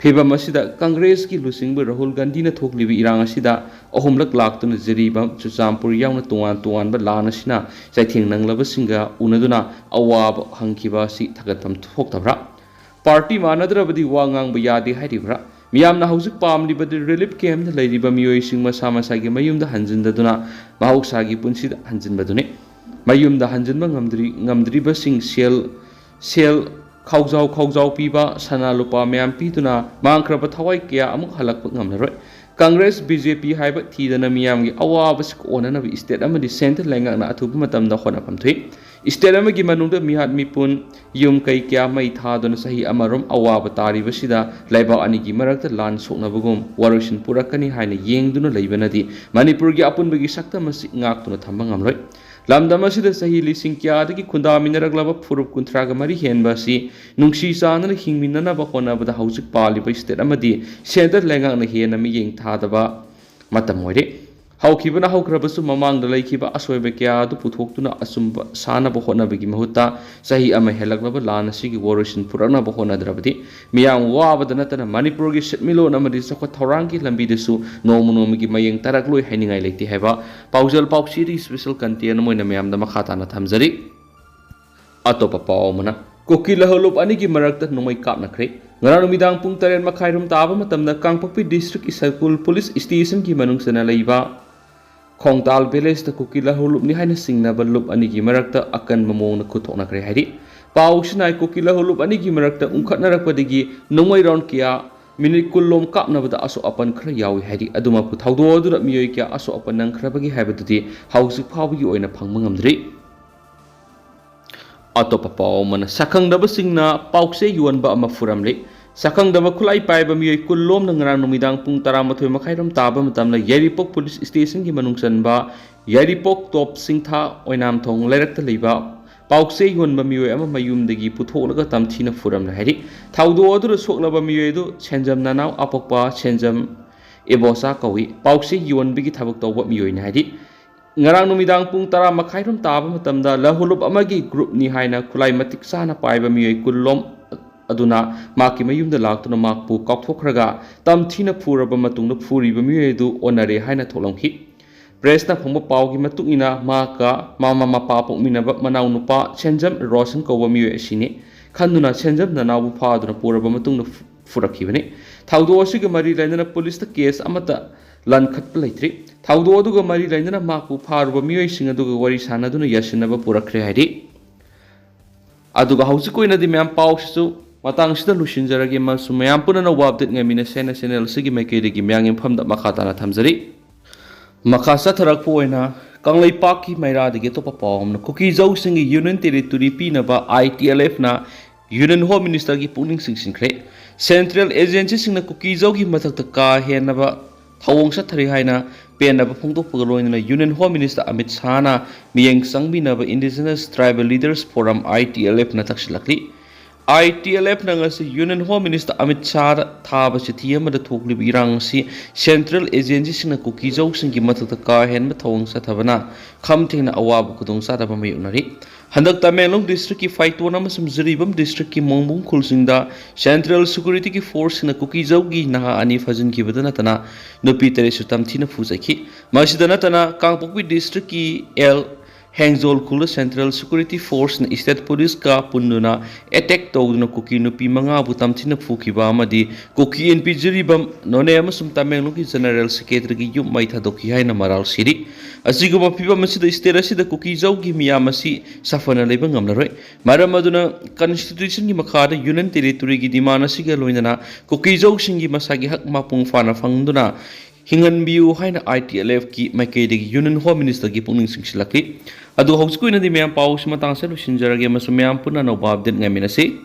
ꯐꯤꯕꯝ ꯑꯁꯤꯗ ꯀꯪꯒ꯭ꯔꯦꯁꯀꯤ ꯂꯨꯆꯤꯡꯕ ꯔꯥꯍꯨꯜ ꯒꯥꯟꯙꯤꯅ ꯊꯣꯛꯂꯤꯕ ꯏꯔꯥꯡ ꯑꯁꯤꯗ ꯑꯍꯨꯝꯂꯛ ꯂꯥꯛꯇꯨꯅ ꯖꯤꯔꯤꯕꯥꯝ, ꯆꯨꯔꯆꯥꯟꯄꯨꯔ ꯌꯥꯎꯅ ꯇꯣꯉꯥꯟ ꯇꯣꯉꯥꯟꯕ ꯂꯥꯟ ꯑꯁꯤꯅ ꯆꯩꯊꯦꯡ ꯅꯪꯂꯕꯁꯤꯡꯒ ꯎꯅꯗꯨꯅ ꯑꯋꯥꯕ ꯍꯪꯈꯤꯕ ꯑꯁꯤ ꯊꯥꯒꯠꯐꯝ ꯊꯣꯛꯇꯕ꯭ꯔꯥ? ꯄꯥꯔꯇꯤ ꯃꯥꯟꯅꯗ꯭ꯔꯕꯗꯤ ꯋꯥ ꯉꯥꯡꯕ ꯌꯥꯗꯦ ꯍꯥꯏꯔꯤꯕ꯭ꯔꯥ? ꯃꯤꯌꯥꯝꯅ ꯍꯧꯖꯤꯛ ꯄꯥꯝꯂꯤꯕꯗꯤ ꯔꯤꯂꯤꯐ ꯀꯦꯝꯞꯇ ꯂꯩꯔꯤꯕ ꯃꯤꯑꯣꯏꯁꯤꯡ ꯃꯁꯥ ꯃꯁꯥꯒꯤ ꯃꯌꯨꯝꯗ ꯍꯟꯖꯤꯟꯗꯗꯨꯅ ꯃꯍꯧꯁꯥꯒꯤ ꯄꯨꯟꯁꯤꯗ ꯍꯟꯖꯤꯟꯕꯗꯨꯅꯤ꯫ ꯃꯌꯨꯝꯗ ꯍꯟꯖꯤꯟꯕ ꯉꯝꯗ꯭ꯔꯤ-, ꯉꯝꯗ꯭ꯔꯤꯕꯁꯤꯡ ꯁꯦꯜ, ꯁꯦꯜ ꯈꯥꯎꯖꯥꯎ ꯈꯥꯎꯖꯥꯎ ꯄꯤꯕ, ꯁꯅꯥ ꯂꯨꯄꯥ ꯃꯌꯥꯝ ꯄꯤꯗꯨꯅ ꯃꯥꯡꯈ꯭ꯔꯕ ꯊꯋꯥꯏ ꯀꯌꯥ ꯑꯃꯨꯛ ꯍꯜꯂꯛꯄ ꯉꯝꯂꯔꯣꯏ꯫ ꯀꯪꯒ꯭ꯔꯦꯁ, ꯕꯤ ꯖꯦ ꯄꯤ ꯍꯥꯏꯕ ꯊꯤꯗꯅ ꯃꯤꯌꯥꯝꯒꯤ ꯑꯋꯥꯕꯁꯤ ꯀꯣꯟꯅꯅꯕ state ꯑꯃꯗꯤ centre ꯂꯩꯉꯥꯛꯅ ꯑꯊꯨꯕ ꯃꯇꯝꯗ ꯍꯣꯠꯅꯐꯝ ꯊꯣꯛꯏ꯫ State ꯑꯃꯒꯤ ꯃꯅꯨꯡꯗ ꯃꯤꯍꯥꯠ ꯃꯤꯄꯨꯟ, ꯌꯨꯝ ꯀꯩ ꯀꯌꯥ ꯃꯩ ꯊꯥꯗꯨꯅ ꯆꯍꯤ ꯑꯃꯔꯣꯝ ꯑꯋꯥꯕ ꯇꯥꯔꯤꯕꯁꯤꯗ ꯂꯩꯕꯥꯛ ꯑꯅꯤꯒꯤ ꯃꯔꯛꯇ ꯂꯥꯟ ꯁꯣꯛꯅꯕꯒꯨꯝ ꯋꯥꯔꯣꯏꯁꯤꯟ ꯄꯨꯔꯛꯀꯅꯤ ꯍꯥꯏꯅ ꯌꯦꯡꯗꯨꯅ ꯂꯩꯕꯅꯗꯤ ꯃꯅꯤꯄꯨꯔꯒꯤ ꯑꯄꯨꯟꯕꯒꯤ ꯁꯛꯇꯝ ꯑꯁꯤ ꯉꯥꯛꯇꯨꯅ ꯊꯝꯕ ꯉꯝꯂꯣꯏ꯫ ꯂꯝꯗꯝ ꯑꯁꯤꯗ ꯆꯍꯤ ꯂꯤꯁꯤꯡ ꯀꯌꯥꯗꯒꯤ ꯈꯨꯟꯗꯥꯃꯤꯟꯅꯔꯛꯂꯕ ꯐꯨꯔꯨꯞ ꯀꯨꯟꯊ꯭ꯔꯥꯒ ꯃꯔꯤ ꯍꯦꯟꯕ ꯑꯁꯤ ꯅꯨꯡꯁꯤ ꯆꯥꯟꯅꯅ ꯍꯤꯡꯃꯤꯟꯅꯅꯕ ꯍꯣꯠꯅꯕꯗ ꯍꯧꯖꯤꯛ ꯄꯥꯜꯂꯤꯕ state ꯑꯃꯗꯤ centre ꯂꯩꯉꯥꯛꯅ ꯍꯦꯟꯅ ꯃꯤꯠꯌꯦꯡ ꯊꯥꯗꯕ ꯃꯇꯝ ꯑꯣꯏꯔꯦ꯫ ꯍꯧꯈꯤꯕꯅ ꯍꯧꯈ꯭ꯔꯕꯁꯨ ꯃꯃꯥꯡꯗ ꯂꯩꯈꯤꯕ ꯑꯁꯣꯏꯕ ꯀꯌꯥ ꯑꯗꯨ ꯄꯨꯊꯣꯛꯇꯨꯅ ꯑꯆꯨꯝꯕ ꯁꯥꯅꯕ ꯍꯣꯠꯅꯕꯒꯤ ꯃꯍꯨꯠꯇ ꯆꯍꯤ ꯑꯃ ꯍꯦꯜꯂꯛꯂꯕ ꯂꯥꯟ ꯑꯁꯤꯒꯤ ꯋꯥꯔꯣꯏꯁꯤꯟ ꯄꯨꯔꯛꯅꯕ ꯍꯣꯠꯅꯗ꯭ꯔꯕꯗꯤ ꯃꯤꯌꯥꯝ ꯋꯥꯕꯗ ꯅꯠꯇꯅ ꯃꯅꯤꯄꯨꯔꯒꯤ ꯁꯦꯟꯃꯤꯠꯂꯣꯟ ꯑꯃꯗꯤ ꯆꯥꯎꯈꯠ ꯊꯧꯔꯥꯡꯒꯤ ꯂꯝꯕꯤꯗꯁꯨ ꯅꯣꯡꯃ ꯅꯣꯡꯃꯒꯤ ꯃꯌꯦꯡ ꯇꯥꯔꯛꯂꯣꯏ ꯍꯥꯏꯅꯤꯡꯉꯥꯏ ꯂꯩꯇꯦ ꯍꯥꯏꯕ ꯄꯥꯎꯖꯦꯜ ꯄꯥꯎꯆꯦꯗꯒꯤ special content ꯑꯃ ꯑꯣꯏꯅ ꯃꯌꯥꯝꯗ ꯃꯈꯥ ꯇꯥꯅ ꯊꯝꯖꯔꯤ꯫ ꯑꯇꯣꯞꯄ ꯄꯥꯎ ꯑꯃꯅ, ꯀꯨꯀꯤ ꯂꯍꯨꯂꯨꯞ ꯑꯅꯤꯒꯤ ꯃꯔꯛꯇ ꯅꯣꯡꯃꯩ ꯀꯥꯞꯅꯈ꯭ꯔꯦ꯫ ꯉꯔꯥꯡ ꯅꯨꯃꯤꯗꯥꯡ ꯄꯨꯡ ꯇꯔꯦꯠ ꯃꯈꯥꯏ ꯔꯣꯝ ꯇꯥꯕ ꯃꯇꯝꯗ ꯀꯥꯡꯄꯣꯛꯄꯤ districtꯀꯤ ꯁꯔꯀꯨꯜ police stationꯒꯤ ꯃꯅꯨꯡ ꯆꯟꯅ ꯂꯩꯕ ꯈꯣꯡꯇꯥꯜ villageꯇ ꯀꯨꯀꯤ ꯂꯍꯨꯂꯨꯞꯅꯤ ꯍꯥꯏꯅ ꯆꯤꯡꯅꯕ ꯂꯨꯞ ꯑꯅꯤꯒꯤ ꯃꯔꯛꯇ ꯑꯀꯟꯕ ꯃꯑꯣꯡꯗ ꯈꯨꯠꯊꯣꯛꯅꯈ꯭ꯔꯦ ꯍꯥꯏꯔꯤ꯫ ꯄꯥꯎꯁꯤꯅ ꯍꯥꯏ, ꯀꯨꯀꯤ ꯂꯍꯨꯂꯨꯞ ꯑꯅꯤꯒꯤ ꯃꯔꯛꯇ ꯎꯪꯈꯠꯅꯔꯛꯄꯗꯒꯤ ꯅꯣꯡꯃꯩ round ꯀꯌꯥ minute ꯀꯨꯟ ꯂꯣꯝ ꯀꯥꯞꯅꯕꯗ ꯑꯁꯣꯛ ꯑꯄꯟ ꯈꯔ ꯌꯥꯎꯏ ꯍꯥꯏꯔꯤ꯫ ꯑꯗꯨꯃꯛꯄꯨ ꯊꯧꯗꯣꯛ ꯑꯗꯨꯗ ꯃꯤꯑꯣꯏ ꯀꯌꯥ ꯑꯁꯣꯛ ꯑꯄꯟ ꯅꯪꯈ꯭ꯔꯕꯒꯦ ꯍꯥꯏꯕꯗꯨꯗꯤ ꯍꯧꯖꯤꯛ ꯐꯥꯎꯕꯒꯤ ꯑꯣꯏꯅ ꯐꯪꯕ ꯉꯝꯗ꯭ꯔꯤ꯫ ꯑꯇꯣꯞꯄ ꯄꯥꯎ ꯑꯃꯅ, ꯁꯛꯈꯪꯗꯕꯁꯤꯡꯅ ꯄꯥꯎꯆꯦ ꯌꯣꯟꯕ ꯑꯃ ꯐꯨꯔꯝꯂꯤ꯫ ꯁꯛꯈꯪꯗꯕ ꯈꯨꯠꯂꯥꯏ ꯄꯥꯏꯕ ꯃꯤꯑꯣꯏ ꯀꯨꯟ ꯂꯣꯝꯅ ꯉꯔꯥꯡ ꯅꯨꯃꯤꯗꯥꯡ ꯄꯨꯡ ꯇꯔꯥꯃꯥꯊꯣꯏ ꯃꯈꯥꯏ ꯔꯣꯝ ꯇꯥꯕ ꯃꯇꯝꯗ ꯌꯥꯏꯔꯤꯄꯣꯛ police stationꯒꯤ ꯃꯅꯨꯡ ꯆꯟꯕ ꯌꯥꯏꯔꯤꯄꯣꯛ ꯇꯣꯞ ꯁꯤꯡꯊꯥ ꯑꯣꯏꯅꯥꯝꯊꯣꯡ ꯂꯩꯔꯛꯇ ꯂꯩꯕ ꯄꯥꯎꯆꯦ ꯌꯣꯟꯕ ꯃꯤꯑꯣꯏ ꯑꯃ ꯃꯌꯨꯝꯗꯒꯤ ꯄꯨꯊꯣꯛꯂꯒ ꯇꯝꯊꯤꯅ ꯐꯨꯔꯝꯂꯦ ꯍꯥꯏꯔꯤ꯫ ꯊꯧꯗꯣꯛ ꯑꯗꯨꯗ ꯁꯣꯛꯂꯕ ꯃꯤꯑꯣꯏ ꯑꯗꯨ ꯁꯦꯟꯖꯝ ꯅꯅꯥꯎ ꯑꯄꯣꯛꯄ ꯁꯦꯟꯖꯝ ꯏꯕꯣꯆꯥ ꯀꯧꯏ꯫ ꯄꯥꯎꯆꯦ ꯌꯣꯟꯕꯒꯤ ꯊꯕꯛ ꯇꯧꯕ ꯃꯤꯑꯣꯏꯅꯤ ꯍꯥꯏꯔꯤ꯫ ꯉꯔꯥꯡ ꯅꯨꯃꯤꯗꯥꯡ ꯄꯨꯡ ꯇꯔꯥ ꯃꯈꯥꯏ ꯔꯣꯝ ꯇꯥꯕ ꯃꯇꯝꯗ ꯂꯍꯨꯂꯨꯞ ꯑꯃꯒꯤ groupꯅꯤ ꯍꯥꯏꯅ ꯈꯨꯠꯂꯥꯏ ꯃꯇꯤꯛ ꯆꯥꯅ ꯄꯥꯏꯕ ꯃꯤꯑꯣꯏ ꯀꯨꯟ ꯂꯣꯝ ꯑꯗꯨꯅ ꯃꯍꯥꯛꯀꯤ ꯃꯌꯨꯝꯗ ꯂꯥꯛꯇꯨꯅ ꯃꯍꯥꯛꯄꯨ ꯀꯥꯎꯊꯣꯛꯈ꯭ꯔꯒ ꯇꯝꯊꯤꯅ ꯐꯨꯔꯕ ꯃꯇꯨꯡꯗ ꯐꯨꯔꯤꯕ ꯃꯤꯑꯣꯏ ꯑꯗꯨ ꯑꯣꯟꯅꯔꯦ ꯍꯥꯏꯅ ꯊꯣꯛꯂꯝꯈꯤ꯫ Pressꯅ ꯐꯪꯕ ꯄꯥꯎꯒꯤ ꯃꯇꯨꯡ ꯏꯟꯅ ꯃꯍꯥꯛꯀ ꯃꯃꯥ ꯃꯄꯥ ꯄꯣꯛꯃꯤꯟꯅꯕ ꯃꯅꯥꯎ ꯅꯨꯄꯥ ꯁꯦꯟꯖꯝ ꯔꯣꯁꯟ ꯀꯧꯕ ꯃꯤꯑꯣꯏ ꯑꯁꯤꯅꯤ꯫ ꯈꯟꯗꯨꯅ ꯁꯦꯟꯖꯝ ꯅꯅꯥꯎꯕꯨ ꯐꯥꯗꯨꯅ ꯄꯨꯔꯕ ꯃꯇꯨꯡꯗ ꯐꯨ-, ꯐꯨꯔꯛꯈꯤꯕꯅꯤ꯫ ꯊꯧꯗꯣꯛ ꯑꯁꯤꯒ ꯃꯔꯤ ꯂꯩꯅꯅ policeꯇ case ꯑꯃꯠꯇ ꯂꯟꯈꯠꯄ ꯂꯩꯇ꯭ꯔꯤ꯫ ꯊꯧꯗꯣꯛ ꯑꯗꯨꯒ ꯃꯔꯤ ꯂꯩꯅꯅ ꯃꯍꯥꯛꯄꯨ ꯐꯥꯔꯨꯕ ꯃꯤꯑꯣꯏꯁꯤꯡ ꯑꯗꯨꯒ ꯋꯥꯔꯤ ꯁꯥꯟꯅꯗꯨꯅ ꯌꯥꯁꯤꯟꯅꯕ ꯄꯨꯔꯛꯈ꯭ꯔꯦ ꯍꯥꯏꯔꯤ꯫ ꯑꯗꯨꯒ ꯍꯧꯖꯤꯛ ꯑꯣꯏꯅꯗꯤ ꯃꯌꯥꯝ ꯄꯥꯎꯁꯤꯁꯨ ꯃꯇꯥꯡꯁꯤꯗ ꯂꯣꯏꯁꯤꯟꯖꯔꯒꯦ ꯑꯃꯁꯨꯡ ꯃꯌꯥꯝ ꯄꯨꯟꯅ ꯅꯧꯕ update ꯉꯥꯏꯃꯤꯟꯅꯁꯦꯅ channel ꯑꯁꯤꯒꯤ ꯃꯥꯏꯀꯩꯗꯒꯤ ꯃꯌꯥꯝꯒꯤ ꯃꯐꯝꯗ ꯃꯈꯥ ꯇꯥꯅ ꯊꯝꯖꯔꯤ꯫ ꯃꯈꯥ ꯆꯠꯊꯔꯛꯄ ꯑꯣꯏꯅ ꯀꯪꯂꯩꯄꯥꯛꯀꯤ ꯃꯩꯔꯥꯗꯒꯤ ꯑꯇꯣꯞꯄ ꯄꯥꯎ ꯑꯃꯅ, ꯀꯨꯀꯤꯖꯧꯁꯤꯡꯒꯤ Union Territory ꯄꯤꯅꯕ I T L F ꯅ Union Home Minister ꯒꯤ ꯄꯨꯛꯅꯤꯡ ꯆꯤꯡꯁꯤꯟꯈ꯭ꯔꯦ꯫ Central agency ꯁꯤꯡꯅ ꯀꯨꯀꯤꯖꯧꯒꯤ ꯃꯊꯛꯇ ꯀꯥ ꯍꯦꯟꯅꯕ ꯊꯧꯑꯣꯡ ꯆꯠꯊꯔꯤ ꯍꯥꯏꯅ ꯄꯦꯟꯅꯕ ꯐꯣꯡꯗꯣꯛꯄꯒ ꯂꯣꯏꯅꯅ Union Home Minister ꯑꯃꯤꯠ ꯁꯥꯍꯅ ꯃꯤꯠꯌꯦꯡ ꯆꯪꯕꯤꯅꯕ Indigenous Tribal Leaders Forum, I T L F ꯅ ꯇꯛꯁꯤꯜꯂꯛꯂꯤ꯫ I T L F ꯅ ꯉꯁꯤ Union Home Minister ꯑꯃꯤꯠ ꯁꯥꯍꯗ ꯊꯥꯕ ꯆꯤꯊꯤ ꯑꯃꯗ ꯊꯣꯛꯂꯤꯕ ꯏꯔꯥꯡ ꯑꯁꯤ Central agency ꯁꯤꯡꯅ ꯀꯨꯀꯤꯖꯧꯁꯤꯡꯒꯤ ꯃꯊꯛꯇ ꯀꯥ ꯍꯦꯟꯕ ꯊꯧꯑꯣꯡ ꯆꯠꯊꯕꯅ ꯈꯝ ꯊꯦꯡꯅ ꯑꯋꯥꯕ ꯈꯨꯗꯣꯡꯆꯥꯗꯕ ꯃꯥꯌꯣꯛꯅꯔꯤ꯫ ꯍꯟꯗꯛ ꯇꯃꯦꯡꯂꯣꯡ district ꯀꯤ ꯐꯥꯏꯇꯣꯟ ꯑꯃꯁꯨꯡ ꯖꯤꯔꯤꯕꯥꯝ district ꯀꯤ ꯃꯣꯡꯕꯨꯡ ꯈꯨꯜꯁꯤꯡꯗ Central Security ꯒꯤ force ꯁꯤꯡꯅ ꯀꯨꯀꯤꯖꯧꯒꯤ ꯅꯍꯥ ꯑꯅꯤ ꯐꯥꯖꯤꯟꯈꯤꯕꯗ ꯅꯠꯇꯅ ꯅꯨꯄꯤ ꯇꯔꯦꯠꯁꯨ ꯇꯝꯊꯤꯅ ꯐꯨꯖꯈꯤ꯫ ꯃꯁꯤꯗ ꯅꯠꯇꯅ ꯀꯥꯡꯄꯣꯛꯄꯤ district ꯀꯤ ꯑꯦꯜ ꯍꯦꯡꯖꯣꯜ ꯈꯨꯜꯗ Central Security Force ꯅ state police ꯀ ꯄꯨꯟꯗꯨꯅ attack ꯇꯧꯗꯨꯅ ꯀꯨꯀꯤ ꯅꯨꯄꯤ ꯃꯉꯥꯕꯨ ꯇꯝꯊꯤꯅ ꯐꯨꯈꯤꯕ ꯑꯃꯗꯤ ꯀꯨꯀꯤ ꯏꯟꯄꯤ ꯖꯤꯔꯤꯕꯥꯝ, ꯅꯣꯅꯦ ꯑꯃꯁꯨꯡ ꯇꯃꯦꯡꯂꯣꯡꯒꯤ General Secretary ꯒꯤ ꯌꯨꯝ ꯃꯩ ꯊꯥꯗꯣꯛꯈꯤ ꯍꯥꯏꯅ ꯃꯔꯥꯜ ꯁꯤꯔꯤ꯫ ꯑꯁꯤꯒꯨꯝꯕ ꯐꯤꯕꯝ ꯑꯁꯤꯗ state ꯑꯁꯤꯗ ꯀꯨꯀꯤꯖꯧꯒꯤ ꯃꯤꯌꯥꯝ ꯑꯁꯤ ꯁꯥꯐꯅ ꯂꯩꯕ ꯉꯝꯂꯔꯣꯏ꯫ ꯃꯔꯝ ꯑꯗꯨꯅ Constitution ꯒꯤ ꯃꯈꯥꯗ Union Territory ꯒꯤ demand ꯑꯁꯤꯒ ꯂꯣꯏꯅꯅ ꯀꯨꯀꯤꯖꯧꯁꯤꯡꯒꯤ ꯃꯁꯥꯒꯤ ꯍꯛ ꯃꯄꯨꯡ ꯐꯥꯅ ꯐꯪꯗꯨꯅ ꯍꯤꯡꯍꯟꯕꯤꯌꯨ ꯍꯥꯏꯅ I T L F ꯀꯤ ꯃꯥꯏꯀꯩꯗꯒꯤ Union Home Minister ꯒꯤ ꯄꯨꯛꯅꯤꯡ ꯆꯤꯡꯁꯤꯜꯂꯛꯂꯤ꯫ ꯑꯗꯨ ꯍꯧꯖꯤꯛꯀꯤ ꯑꯣꯏꯅꯗꯤ ꯃꯌꯥꯝ ꯄꯥꯎꯁꯤ ꯃꯇꯥꯡꯁꯤꯗ ꯂꯣꯏꯁꯤꯟꯖꯔꯒꯦ ꯑꯃꯁꯨꯡ ꯃꯌꯥꯝ ꯄꯨꯟꯅ ꯑꯅꯧꯕ update ꯉꯥꯏꯃꯤꯟꯅꯁꯤ꯫